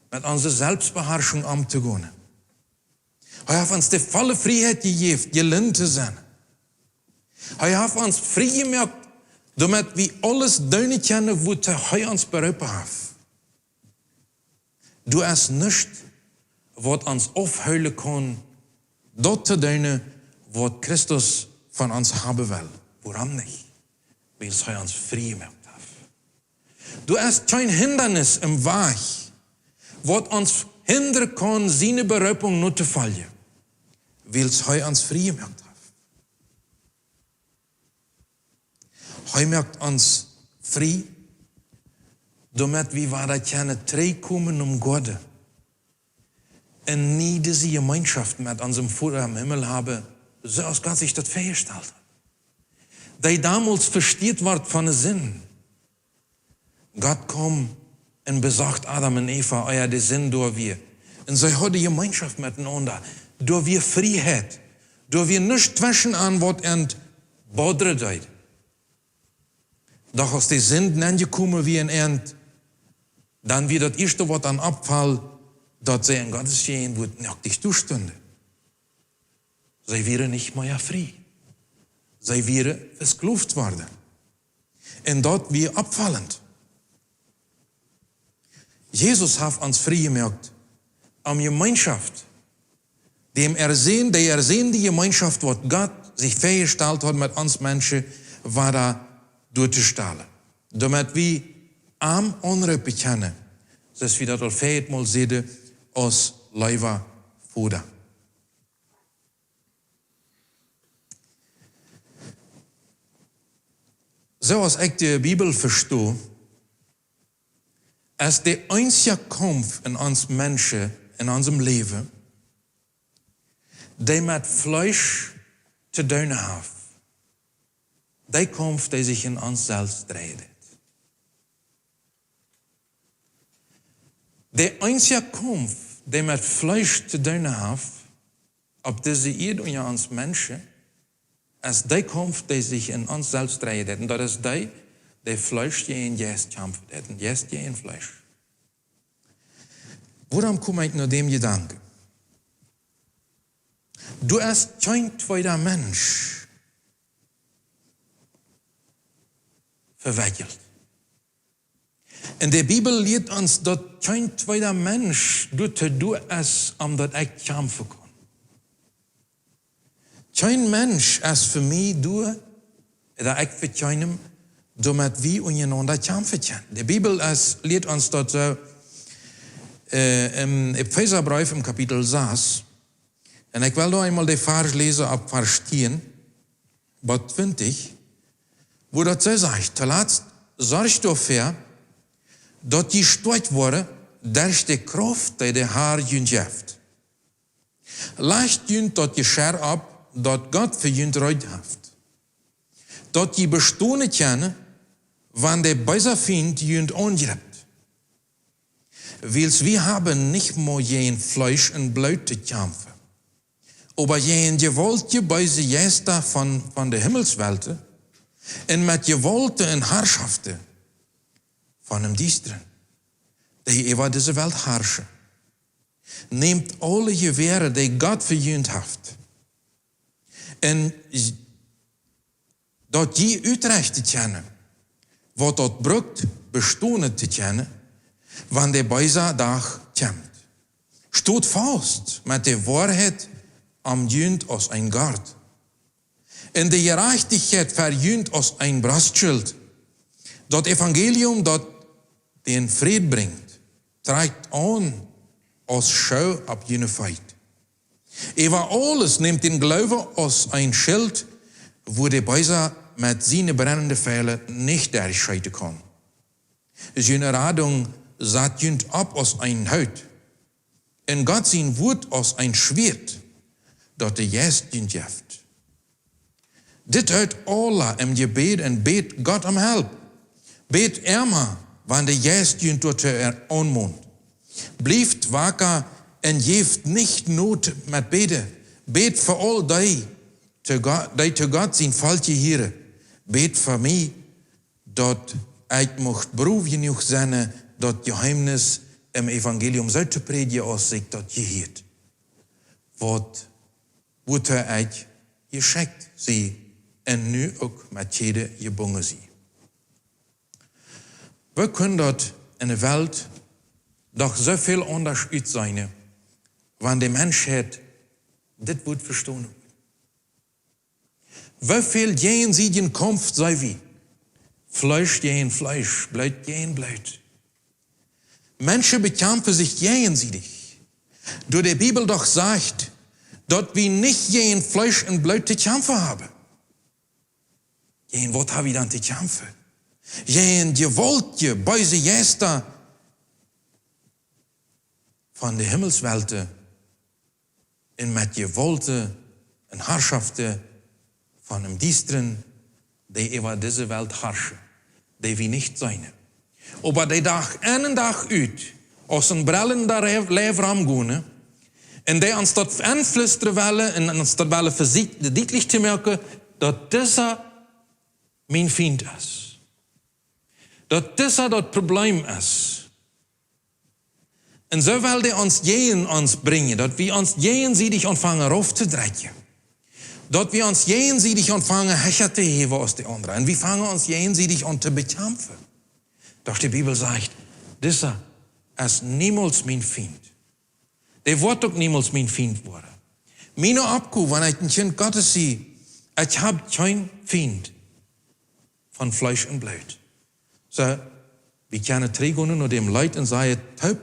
met onse Selfstbeharschunk omtogonen. Hee haft ons de volle Frieheit jejäft, jelint to sennen. Hee haft ons frie jemoakt, doamet wie aules doonen kjennen, wua hee ons beroopen haft. Doa es nuscht, waut ons aufhoolen kaun, daut to doonen, waut Christus von ons haben well. Wuarom nich? Wiels hee ons frie jemoakt haft. Doa es kjeen Hindanis em Wajch, waut ons hindren kaun, siene Beroopunk notofoljen, wiels hee ons frie jemoakt haft. Hee moakt ons frie, doamet wie wada kjennen trigjkomen nom Gott un nie dise Jemeenschoft met onsem Voda em Himmel haben, soo aus Gott sikj daut väajestalt haft. Dee domols vesteet wort von de Sind. Gott kjeem un besocht Adam un Eva, ea de Sind doa wia. Un see hauden Jemeenschoft metenaunda. Doa wia Frieheit. Doa wia nuscht tweschen an, waut an bodren deed. Doch aus de Sind nenjekomen wia en an, dan wia daut ieeschte, waut an oppfoll, daut see en Gott siene Jäajenwoat noaktich doastunden. See wieren nich mea frie. See wieren vesklooft worden. Un daut wia oppfollent. Jesus haft ons frie jemoakt, om Jemeenschoft, däm erseenen, dee erseende Jemeenschoft, waut Gott sikj väajestalt haud met ons Menschen, wada doatostalen. Doamet wie am aunroopen kjennen, soo aus wie daut aul väl mol säden, aus leewa Voda. Soo aus ekj de Bibel vesto, es de eensje Kaumf en ons Menschen, en onsem Läwen, dee met Fleesch to doonen haft, de Kaumf, dee sikj en ons selfst dreiht. De eensje Kaumf, dee met Fleesch to doonen haft, opp dise Ieed unja ons Menschen, es de Kaumf, dee sikj en ons selfst dreiht. Un daut es dee, dee Fleesch jäajen Jeist kjamfen deit, un Jeist jäajen Fleesch. Wuarom kom ekj no däm Jedanken? Doa es kjeen tweeda Mensch vewekjelt. Un de Bibel lieet ons, daut kjeen tweeda Mensch doatoo doa es, om daut ekj kjamfen kaun. Kjeen Mensch es fa mie doa, daut ekj fa kjeenem, doamet wie unjarenaunda kjamfen kjennen. De Bibel es, lieet ons daut soo, äh, em Efeserbreef em Kapitel sas. Un ekj well noch eemol de Varsch läsen opp Varsch tieen bat twintich, wua daut soo sajcht: Tolatst sorcht doafäa, daut jie stoakj woaren derch de Krauft, dee de Har junt jeft. Lajcht junt daut Jeschia opp, daut Gott fa junt reed haft, daut jie bestonen kjennen, wan de beesa Fient junt aunjript. Wiels wie haben nich mau jäajen Fleesch un Bloot to kjamfen, oba jäajen jewaultje beese Jeista von, von de Himmelswelten un met Jewaulten un Harschoften von däm Diestren, dee äwa dise Welt harschen. Nämt aule Jewäaren, dee Gott fa junt haft, un j-, daut jie utrechten kjennen, waut daut brukt, bestonen to kjennen, wan de beesa Dach kjemt. Stot faust met de Woarheit om junt aus een Gort, un de Jerajchtichkjeit ver junt aus een Brostschilt. Daut Evangelium, daut dän Fräd brinjt, trakjt aun aus Schoo opp june Feet. Äwa aules nämt dän Gloowen aus een Schilt, wua de Beesa met siene brennende Fiela nich derchscheeten kaun. Siene Radunk sat junt opp aus een Hoot, un Gott sien Wuat aus een Schwieet, daut de Jeist junt jeft. Dit deit aula em Jebäd un bät Gott om Help. Bät emma, wan de Jeist junt doatoo aunmont. Blieft waka un jäft nich no met bäden. Bät fa aul dee, to Go-, dee to Gott sien Volkj jehieren. Bät fa mie, daut ekj mucht brow jenuach sennen, daut Jeheemnis em Evangelium soo to prädjen, aus sikj daut jehieet. Waut, wuatoo ekj jeschekjt sie un nu uk met Kjäden jebungen sie. Woo kunn daut enne Welt doch soo väl aundasch utseenen, wan de Menschheit dit Wuat vestonen haud? Woo väl jäajensiedjen Kaumf see wie? Fleesch jäajen Fleesch, Bloot jäajen Bloot. Menschen bekjamfen sikj jäajensiedich. Doa de Bibel doch sajcht, daut wie nich jäajen Fleesch un Bloot to kjamfen haben. Jäajen waut ha wie dan to kjamfen? Jäajen jewaultje, beese Jeista von de Himmelswelten un met Jewaulten un Harschoften von däm Diestren, dee äwa dise Welt harschen, dee wie nich seenen. Oba dee Dach en un Dach ut aus een brellenda Re-, Leew romgonen, un dee ons daut enflüstren wellen un ons daut wellen vesieekjen, dietlich to moaken, daut disa mien Fient es. Daut disa daut Problem es. Un soo well dee ons jäajen ons brinjen, daut wie ons jäajensiedich aunfangen rauf to drekjen. Daut wie ons jäajensiedich aunfangen hecha to häwen aus de aundre. Un wie fangen ons jäajensiedich aun to bekjamfen. Doch de Bibel sajcht, disa es niemols mien Fient. Dee woat uk niemols mien Fient woaren. Miene Oppgow, wan ekj een Kjint Gottes sie, ekj hab kjeen Fient von Fleesch un Bloot. Soo, wie kjennen trigjgonen no däm Leet un sajen, toop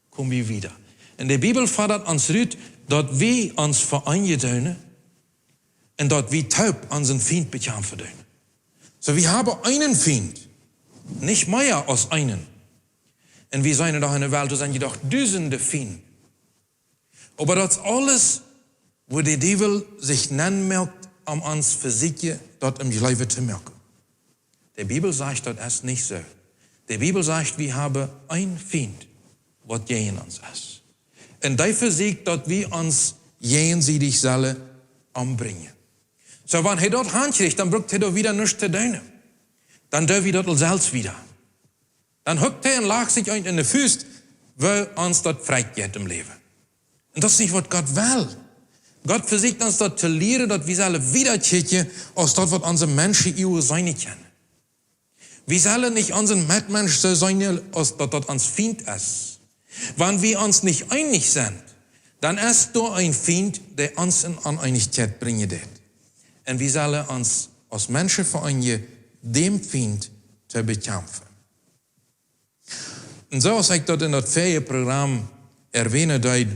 kom wie wieda. Un de Bibel fodat ons rut, daut wie ons vereenen doonen un daut wie toop onsen Fient bekjamfen doonen. Soo, wie haben eenen Fient, nich mea aus eenen. Un wie seenen doch enne Welt, doa sent jedoch dusende Fiend. Oba daut es aules, wua de Diewel sikj nenmoakt, om ons vesieekjen, daut em Jleewen to moaken. De Bibel sajcht, daut es nich soo. De Bibel sajcht, wie haben een Fient, waut jäajen ons es. Un dee vesieekjt, daut wie ons jäajensiedich sellen ombrinjen. Soo, wan hee daut hankjricht, dan brukt hee doa wieda nuscht to doonen. Dan doo wie daut aul selfst wieda. Dan hukt hee un lajcht sikj eent enne Fust, wiels ons daut frakjt jeit em Läwen. Un daut es nich, waut Gott well. Gott vesieekjt ons daut to lieren, daut wie sellen wieda kjikjen, aus daut, waut onse Menschenuagen seenen kjennen. Wie sellen nich onsen Metmensch soo seenen, aus daut daut ons Fient es. Wan wie ons nich eenich sent, dan es doa een Fient, dee ons en Oneenichkjeit brinjen deit. Un wie sellen ons aus Menschen vereenen, däm Fient to bekjamfen. Un soo aus ekj daut en daut väaje Program erwähnen deed,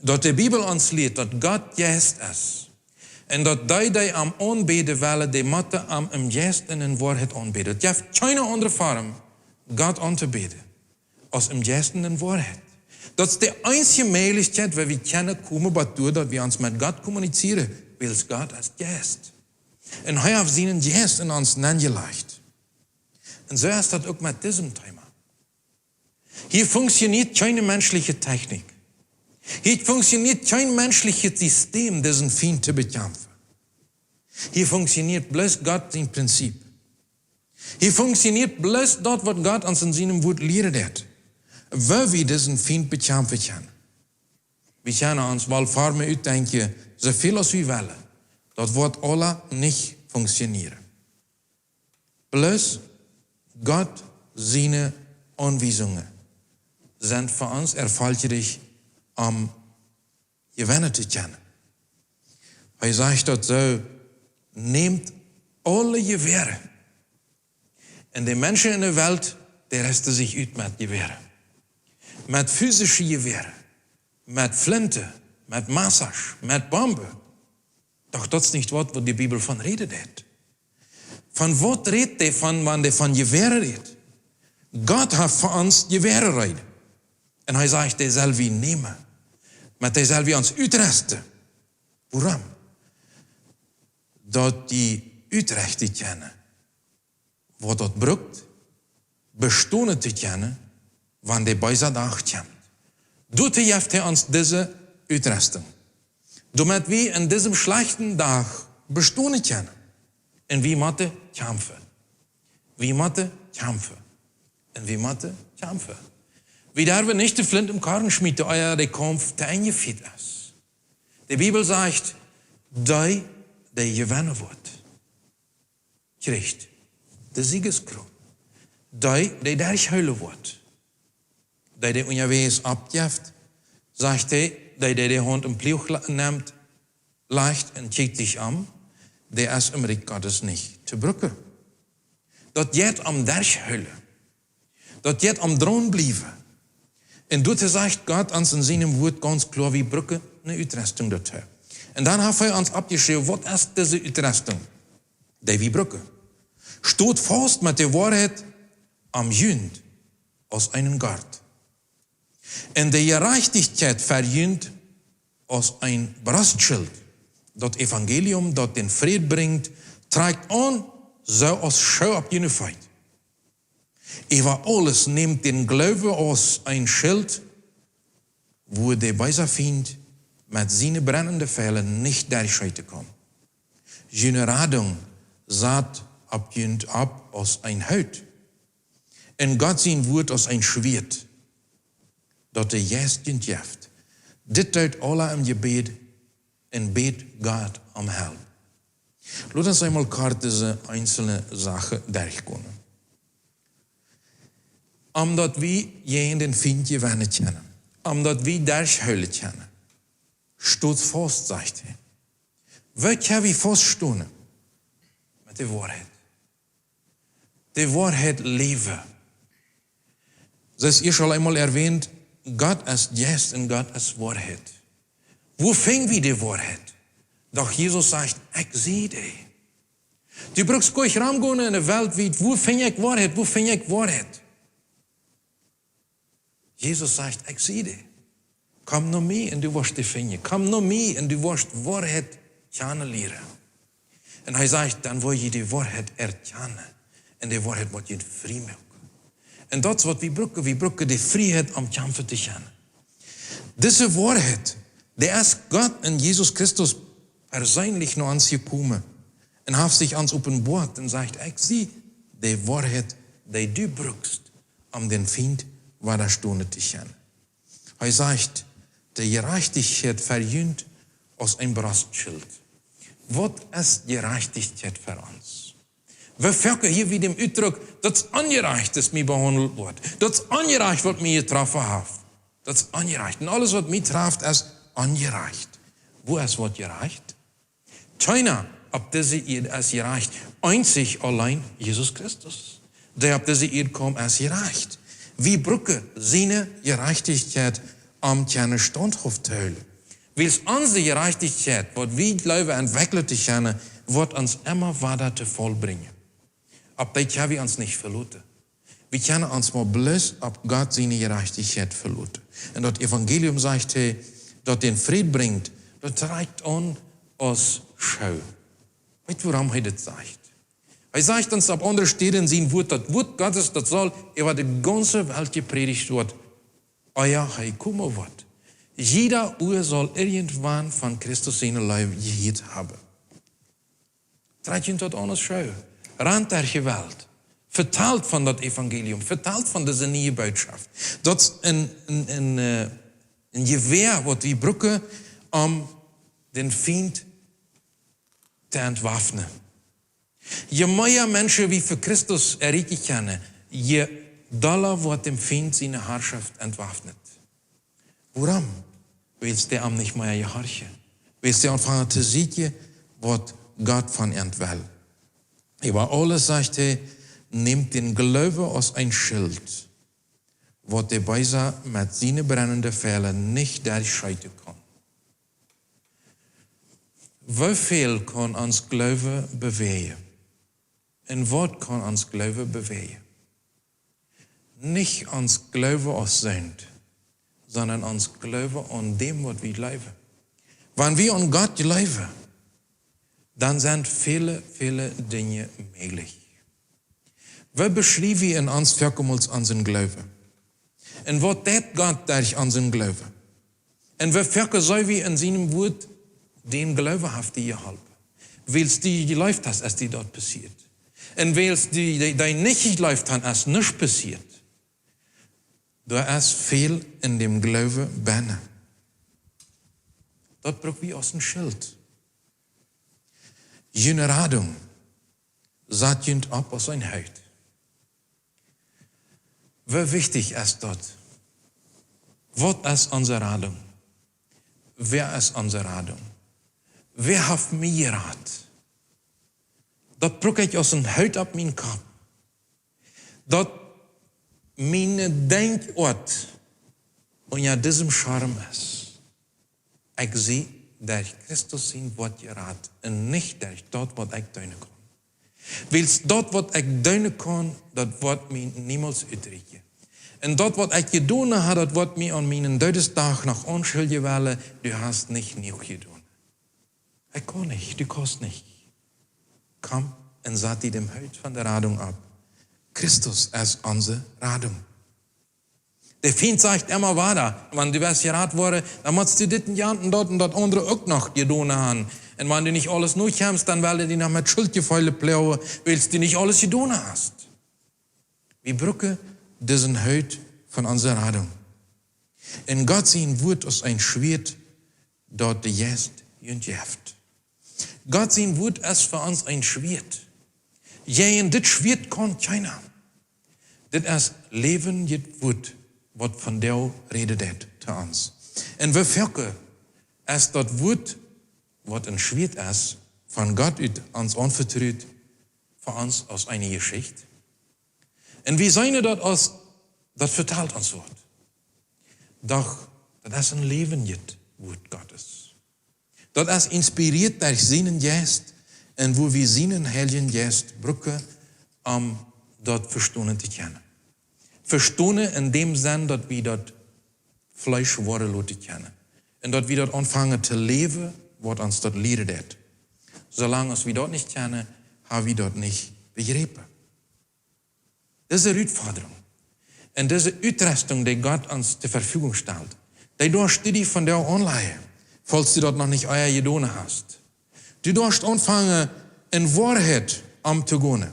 daut de Bibel ons lieet, daut Gott Jeist es. Un daut dee, dee am aunbäden wellen, dee motten am em Jeist un en Woarheit aunbäden. Daut jeft kjeene aundre Form, Gott auntobäden, aus em Jeist un en Woarheit. Daut es de eensje Mäajlichkjeit, woo wie kjennen komen, bat doa, daut wie ons met Gott kommunizieren, wiels Gott es Jeist. Un hee haft sienen Jeist en ons nenjelajcht. Un soo es daut uk met disem Thema. Hia funktioniert kjeene menschliche Technik. Hia funktioniert kjeen menschlichet System, disen Fient to bekjamfen. Hia funktioniert bloos Gott sien Prinzip. Hia funktioniert bloos daut, waut Gott ons en sienem Wuat lieren deit, woo wie disen Fient bekjamfen kjennen. Wie kjennen ons woll Formen utdenkjen, soo väl aus wie wellen. Daut woat aules nich funktionieren. Bloos Gott siene Aunwiesungen sent fa ons erfolgreich, om jewennen to kjennen. Hee sajcht daut soo: Nämt aule Jewäaren. Un de Menschen enne Welt, dee resten sikj ut met Jewäaren. Met fisische Jewäaren, met Flinten, met Massasch, met Bomben. Doch daut es nich waut, waut de Bibel von räden deit. Von waut rät dee von, wan dee von Jewäaren rät? Gott haft fa ons Jewäaren reed. Un hee sajcht, dee sell wie nämen. Met dee sell wie ons utresten. Wuarom? Daut dee utrechten kjennen, waut daut brukt, bestonen to kjennen, wan de beesa Dach kjemt. Doatoo jeft hee ons dise Utrestunk, doamet wie en disem schlajchten Dach bestonen kjennen. Un wie motten kjamfen. Wie motten kjamfen. Un wie motten kjamfen. Wie derwen nich de Flint em Korn schmieten, ea de Kaumf to Enj jefieet es. De Bibel sajcht, dee, dee jewennen woat, kjricht de Siegeskrauns. Dee, dee derchhoolen woat. Dee, dee unjawäajes oppjeft, sajcht hee, dee, dee de Haunt em Pluach la-, nemt, lajcht un kjikjt sikj om, dee es em Rikj Gottes nich to brucken. Daut jeit om derchhoolen. Daut jeit om draunbliewen. Un doatoo sajcht Gott ons en sienem Wuat gaunz kloa, wie brucken eene Utrestunk doatoo. Un dan haft hee ons oppjeschräwen, waut es dise Utrestunk, dee wie brucken? Stot faust met de Woarheit om junt aus eenen Gort, un de Jerajchtichkjeit fa junt aus een Brostschilt. Daut Evangelium, daut dän Fräd brinjt, trakjt aun soo aus Schoo opp june Feet. Äwa aules nämt dän Gloowen aus een Schilt, wua de beesa Fient met siene brennende Fiela nich derchscheeten kaun. June Radunk sat opp junt opp aus een Hoot, un Gott sien Wuat aus een Schwieet, daut de Jeist junt jeft. Dit doot aula em Jebäd un bät Gott om Help. Lot ons eemol kort dise eenzelne Sachen derchgonen. Om daut wie jäajen dän Fient jewennen kjennen, om daut wie derchhoolen kjennen, stot faust, sajcht hee. Woo kjenn wie faust stonen? Met de Woarheit. De Woarheit läwen. Soo aus ekj aul eemol erwähnt, Gott es Jeist un Gott es Woarheit. Wua finj wie de Woarheit? Doch Jesus sajcht: Ekj sie dee. Du brukst goanich romgonen enne Welt wiet: Wua finj ekj Woarheit? Wua finj ekj Woarheit? Jesus sajcht: Ekj sie dee. Komm no mie un du woascht dee finjen. Komm no mie un du woascht Woarheit kjanen lieren. Un hee sajcht: Dan woa jie de Woarheit erkjanen, un de Woarheit woat junt frie moaken. Un daut es waut wie brucken. Wie brucken de Frieheit om kjamfen to kjennen. Dise Woarheit, dee es Gott un Jesus Christus perseenlich no ons jekomen un haft sikj ons openboat un sajcht: Ekj sie de Woarheit, dee du brukst, om dän Fient wadastonen to kjennen. Hee sajcht: De Jerajchtichkjeit fa junt aus een Brostschilt. Waut es Jerajchtichkjeit fa ons? Wie foaken hieren wie dän Utdruck: Daut es onjerajcht, daut mie behaundelt woat. Daut es onjerajcht, waut mie jetroffen haft. Daut es onjerajcht. Un aules, waut mie traft, es onjerajcht. Wua es waut jerajcht? Kjeena opp dise Ieed es jerajcht. Eenzich auleen Jesus Christus, dee opp dise Ieed kjeem, es jerajcht. Wie brucken siene Jerajchtichkjeit, om kjennen staunthauft to hoolen. Wiels onse Jerajchtichkjeit, waut wie jleewen entwekjlen to kjennen, woat ons emma wada to Faul brinjen. Opp dee kjenn wie ons nich veloten. Wie kjennen ons mau bloos opp Gott siene Jerajchtichkjeit veloten. Un daut Evangelium, sajcht hee, daut dän Fräd brinjt, daut trakjt aun aus Schoo. Weetst, wuarom hee daut sajcht? Hee sajcht ons opp aundre Städen en sien Wuat, daut Wuat Gottes, daut saul äwa de gaunze Welt jeprädicht woaren, ea hee komen woat. Jieda Ua saul irjentwan von Christus siene Leew jehieet haben. Trakjt junt daut aun aus Schoo. Rant derch de Welt. Vetalt von daut Evangelium. Vetalt von dise niee Bootschoft. Daut es een, een, een, äh, een Jewäa, waut wie brucken, om dän Fient to entwaffnen. Je mea Menschen wie fa Christus erreichen kjennen, je dolla woat däm Fient siene Harschoft entwaffnet. Wuarom? Wiels dee am nich mea jehorchen. Wiels dee aunfangen to sieekjen, waut Gott von an well. Äwa aules, sajcht hee, nämt dän Gloowen aus een Schilt, waut de Beesa met siene brennende Fiela nich derchscheeten kaun. Woo väl kaun ons Gloowen bewäajen? Un waut kaun ons Gloowen bewäajen? Nich ons Gloowen aus Sind, sonda ons Gloowen aun däm, waut wie jleewen. Wan wie aun Gott jleewen, dan sent väle, väle Dinja mäajlich. Woo beschriew wie en ons foakemols onsen Gloowen? Un waut deit Gott derch onsen Gloowen? Un woo foaken see wie en sienem Wuat, dän Gloowen haft die jeholpen? Wiels du jejleeft hast, es die daut passieet. Un wiels du, dee, dee nich jejleeft han, es nuscht passieet. Doa es väl en däm Gloowen bennen. Daut bruck wie aus een Schilt. June Radunk sat junt opp aus een Hoot. Woo wichtich es daut? Waut es onse Radunk? Wäa es onse Radunk? Wäa haft mie jerat? Daut bruck ekj aus een Hoot opp mienen Kopp. Daut miene Denkjoat unja disem Schirm es. Ekj sie derch Christus sien Wuat jerat un nich derch daut, waut ekj doonen kaun. Wiels daut, waut ekj doonen kaun, daut woat mie niemols utrieekjen. Un daut, waut ekj jedonen ha, daut woat mie aun mienen Doodesdach noch aunschuljen wellen: Du hast nich jenuach jedonen. Ekj kaun nich, du kaust nich. Komm un sat die däm Hoot von de Radunk opp. Christus es onse Radunk. De Fient sajcht emma wada: Wan du west jerat woaren, dan motst du dit un jant un daut un daut aundre uk noch jedonen han. Un wan du nich aules nokommst, dan well hee die noch met Schultjefeele ploagen, wiels du nich aules jedonen hast. Wie brucken disen Hoot von onse Radunk. Un Gott sien Wuat es een Schwieet, daut de Jeist junt jeft. Gott sien Wuat es fa ons een Schwieet. Jäajen dit Schwieet kaun kjeena. Dit es läwendjet Wuat, waut vondoag räden deit to ons. Un woo foaken es daut Wuat, waut een Schwieet es, von Gott ut ons aunvetrut, fa ons aus eene Jeschicht. Un wie seenen daut aus, daut vetalt ons waut. Doch daut es een läwendjet Wuat Gottes. Daut es inspirieet derch sienen Jeist un woo wie sienen Heiljen Jeist brucken, om daut vestonen to kjennen. Vestonen en däm Senn, daut wie daut Fleesch woaren loten kjennen. Un daut wie daut aunfangen to läwen, waut ons daut lieren deit. Soo lang aus wie daut nich kjennen, ha wie daut nich bejräpen. Dise Rutfodrunk un dise Utrüstunk, dee Gott ons zur Verfügung stalt, dee doascht du die vondoag aunlajen, falls du daut noch nich ea jedonen hast. Du doascht aunfangen, en Woarheit omtogonen.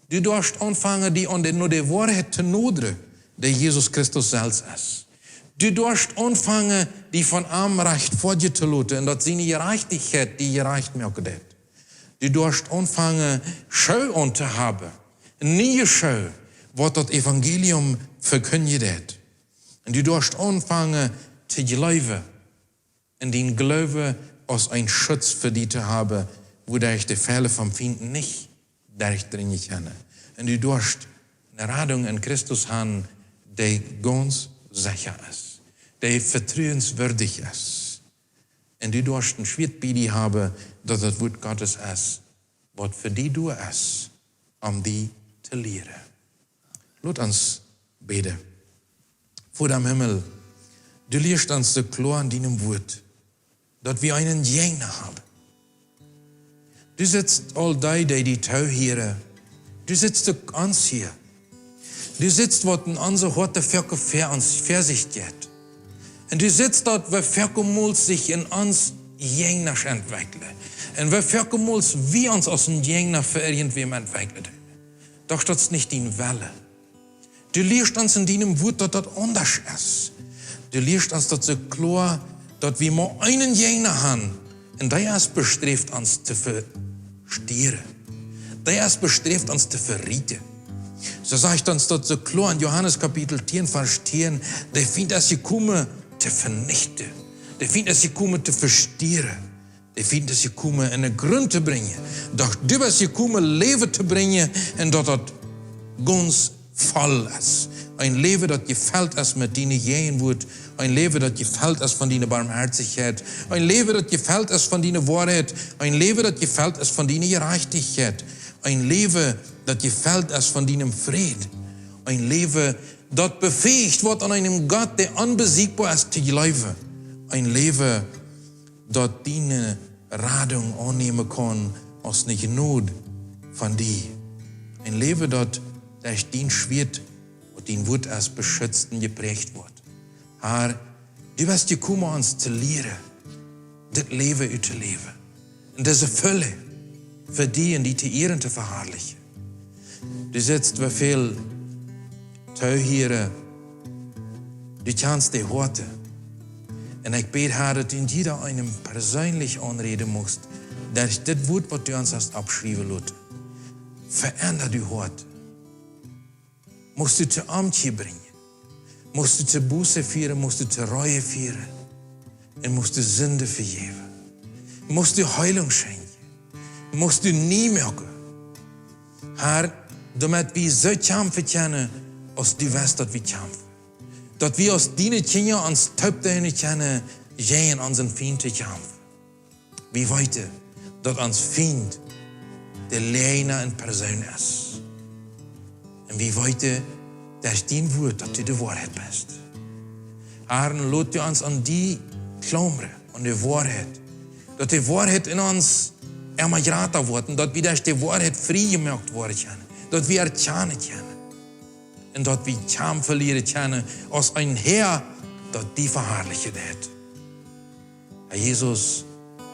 Du doascht aunfangen, die aun de, no de Woarheit to nodren, dee Jesus Christus selfst es. Du doascht aunfangen, die von am rajcht fa die to loten un daut siene Jerajchtichkjeit die jerajcht moaken deit. Du doascht aunfangen, Schoo auntohaben, niee Schoo, waut daut Evangelium vekjindjen deit. Un du doascht aunfangen to jleewen un dän Gloowen aus een Schutz fa die to haben, wua derch de Fiela vom Fient nich derchdrinjen kjennen. Un du doascht eene Radunk en Christus han, dee gaunz secha es, dee vetruenswieedich es. Un du doascht een Schwieet bie die haben, daut daut Wuat Gottes es, waut fa die doa es, om die to lieren. Lot ons bäden. Voda em Himmel, du lieescht ons soo kloa en dienem Wuat, daut wie eenen Jäajna haben. Du sitst aul dee, dee die toohieren. Du sitst uk ons hia. Du sitst, waut en onse Hoaten foaken ver ons ver sikj jeit. Un du sitst daut, woo foakemols sikj en ons Jäajnasch entwekjelt. Un woo foakemols wie ons aus een Jäajna fa irjentwäm entwekjelt. Doch daut es nich dien Wellen. Du lieescht ons en dienem Wuat, daut daut aundasch es. Du lieescht ons daut soo kloa, daut wie mau eenen Jäajna han, un dee es besträft, ons to vestieren. dee es besträft ons to venichten. Soo sajcht ons daut soo kloa en Johanes Kapitel tieen, Varsch tieen: De Fient es jekomen to venichten. De Fient es jekomen to vesteeren. De Fient es jekomen om een Grunt to brinjen. Doch du best jekomen Läwen to brinjen un daut daut gaunz voll es. Een Läwen daut jefelt es met diene Jäajenwuat. Een Läwen daut jefelt es von diene Barmhartichkjeit. Een Läwen daut jefelt es von diene Woarheit. Een Läwen daut jefelt es von diene Jerajchtichkjeit. Een Läwen daut jefelt es von dienem Fräd. Een Läwen daut befähigt woat aun eenen Gott, dee onbesiegboa es, to jleewen. Een Läwen daut diene Radunk aunnämen kaun aus eene Jnod von die. Een Läwen daut derch dien Schwieet, waut dien Wuat es, beschitzt un jepräacht woat. Herr, du best jekomen ons to lieren, dit Läwen uttoläwen. Un dise Felt fa die un die to ieren, to veharlichen. Du sitst, woo väl toohieren, du kjanst de Hoaten. Un ekj bäd, Herr, daut du jieda eenem perseenlich aunräden muchst, derch dit Wuat, waut du ons hast oppschriewen loten. Veendat du Hoat. Muchst du to Omkjia brinjen. Muchst du to Buße fieren, muchst du to Ree fieren. Un muchst du Sind vejäwen. Muchst du Heelunk schenkjen. Muchst du nie moaken. Herr, doamet wie soo kjamfen kjennen, aus du west daut wie kjamfen. Daut wie aus diene Kjinja ons toopdeenen kjennen, jäajen onsen Fient to kjamfen. Wie weeten, daut ons Fient de Läajna en Persoon es. Un wie weeten, daut es dien Wuat, daut du de Woarheit best. Herr, lot du ons aun die klaumren, aun de Woarheit. Daut de Woarheit en ons emma jrata woat un daut wie derch de Woarheit frie jemoakt woaren kjennen. Daut wie erkjanen kjennen. Un daut wie kjamfen lieren kjennen aus een Häa, daut die veharlichen deit. Herr Jesus,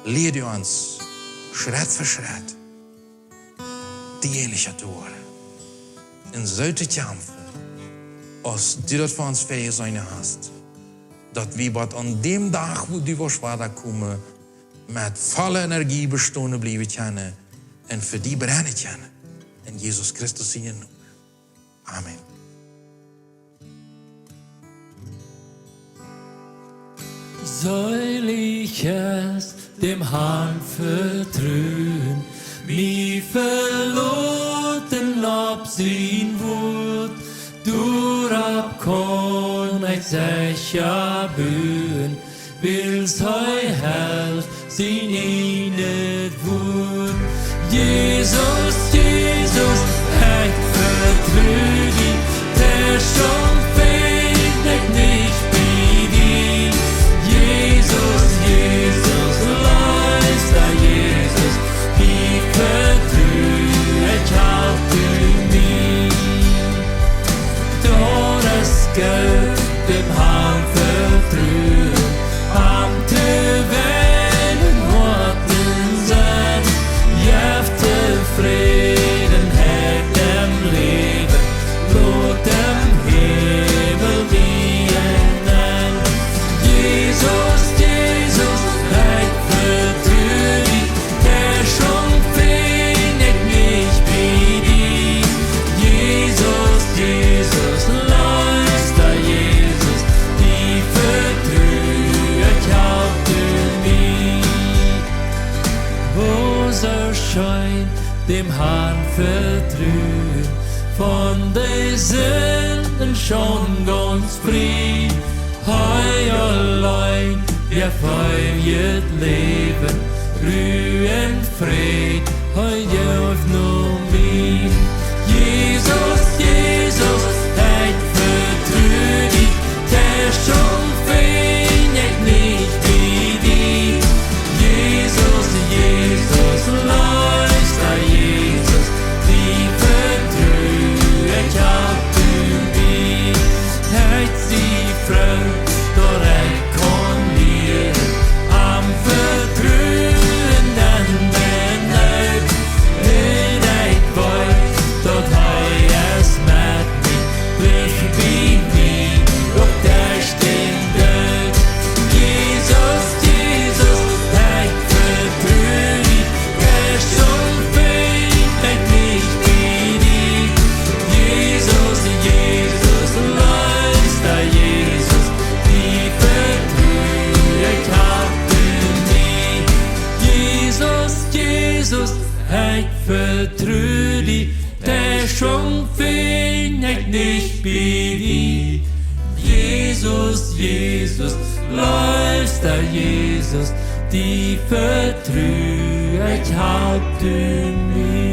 lia du ons, Schrett fa Schrett, die ähnlicha to woaren. Un soo to kjamfen, aus du daut fa ons väajeseenen hast, daut wie bat aun däm Dach, wua du woascht wada komen, met volle Energie bestonen bliewen kjennen un fa die brennen kjennen. En Jesus Christus sienen Nomen. Amen. Selig es, däm Harn vetruen, mie veloten opp sien Wuat, doaropp kaun ekj secha buen, wiels hee helt sien ieejnet Wuat. Jesus, Jesus, ekj vetru die, Troost finj ekj nich bie die. Jesus, Jesus, leefsta Jesus, die vetru ekj, halt du mie. Daut es goot, däm Harn vetruen, am to weenen Hoaten sennen, jeft Tofrädenheit em Läwen, lot däm Himmel die enn. Jesus, Jesus, ekj vetru die, Erlösung finj ekj nich bie die. Jesus, Jesus, leefsta Jesus, die vetru ekj, halt du mie. O, soo scheen, däm Harn vetruen, von de Sinden schon gaunz frie. Hee auleen jeft eewjet Läwen, Ru un Fräd, hee jeft no mie. Jesus, Jesus, ekj vetru die, Erlösung finj ekj nich bie die. Jesus, Jesus, leefsta Jesus, die vetru ekj, halt du mie. Ekj sie froo, daut ekj kaun lieren, am vetruen un dän Jesus, ekj vetru die, de Schunk finj ekj nich bie die. Jesus, Jesus, leefsta Jesus, die vetru ekj, halp du mie.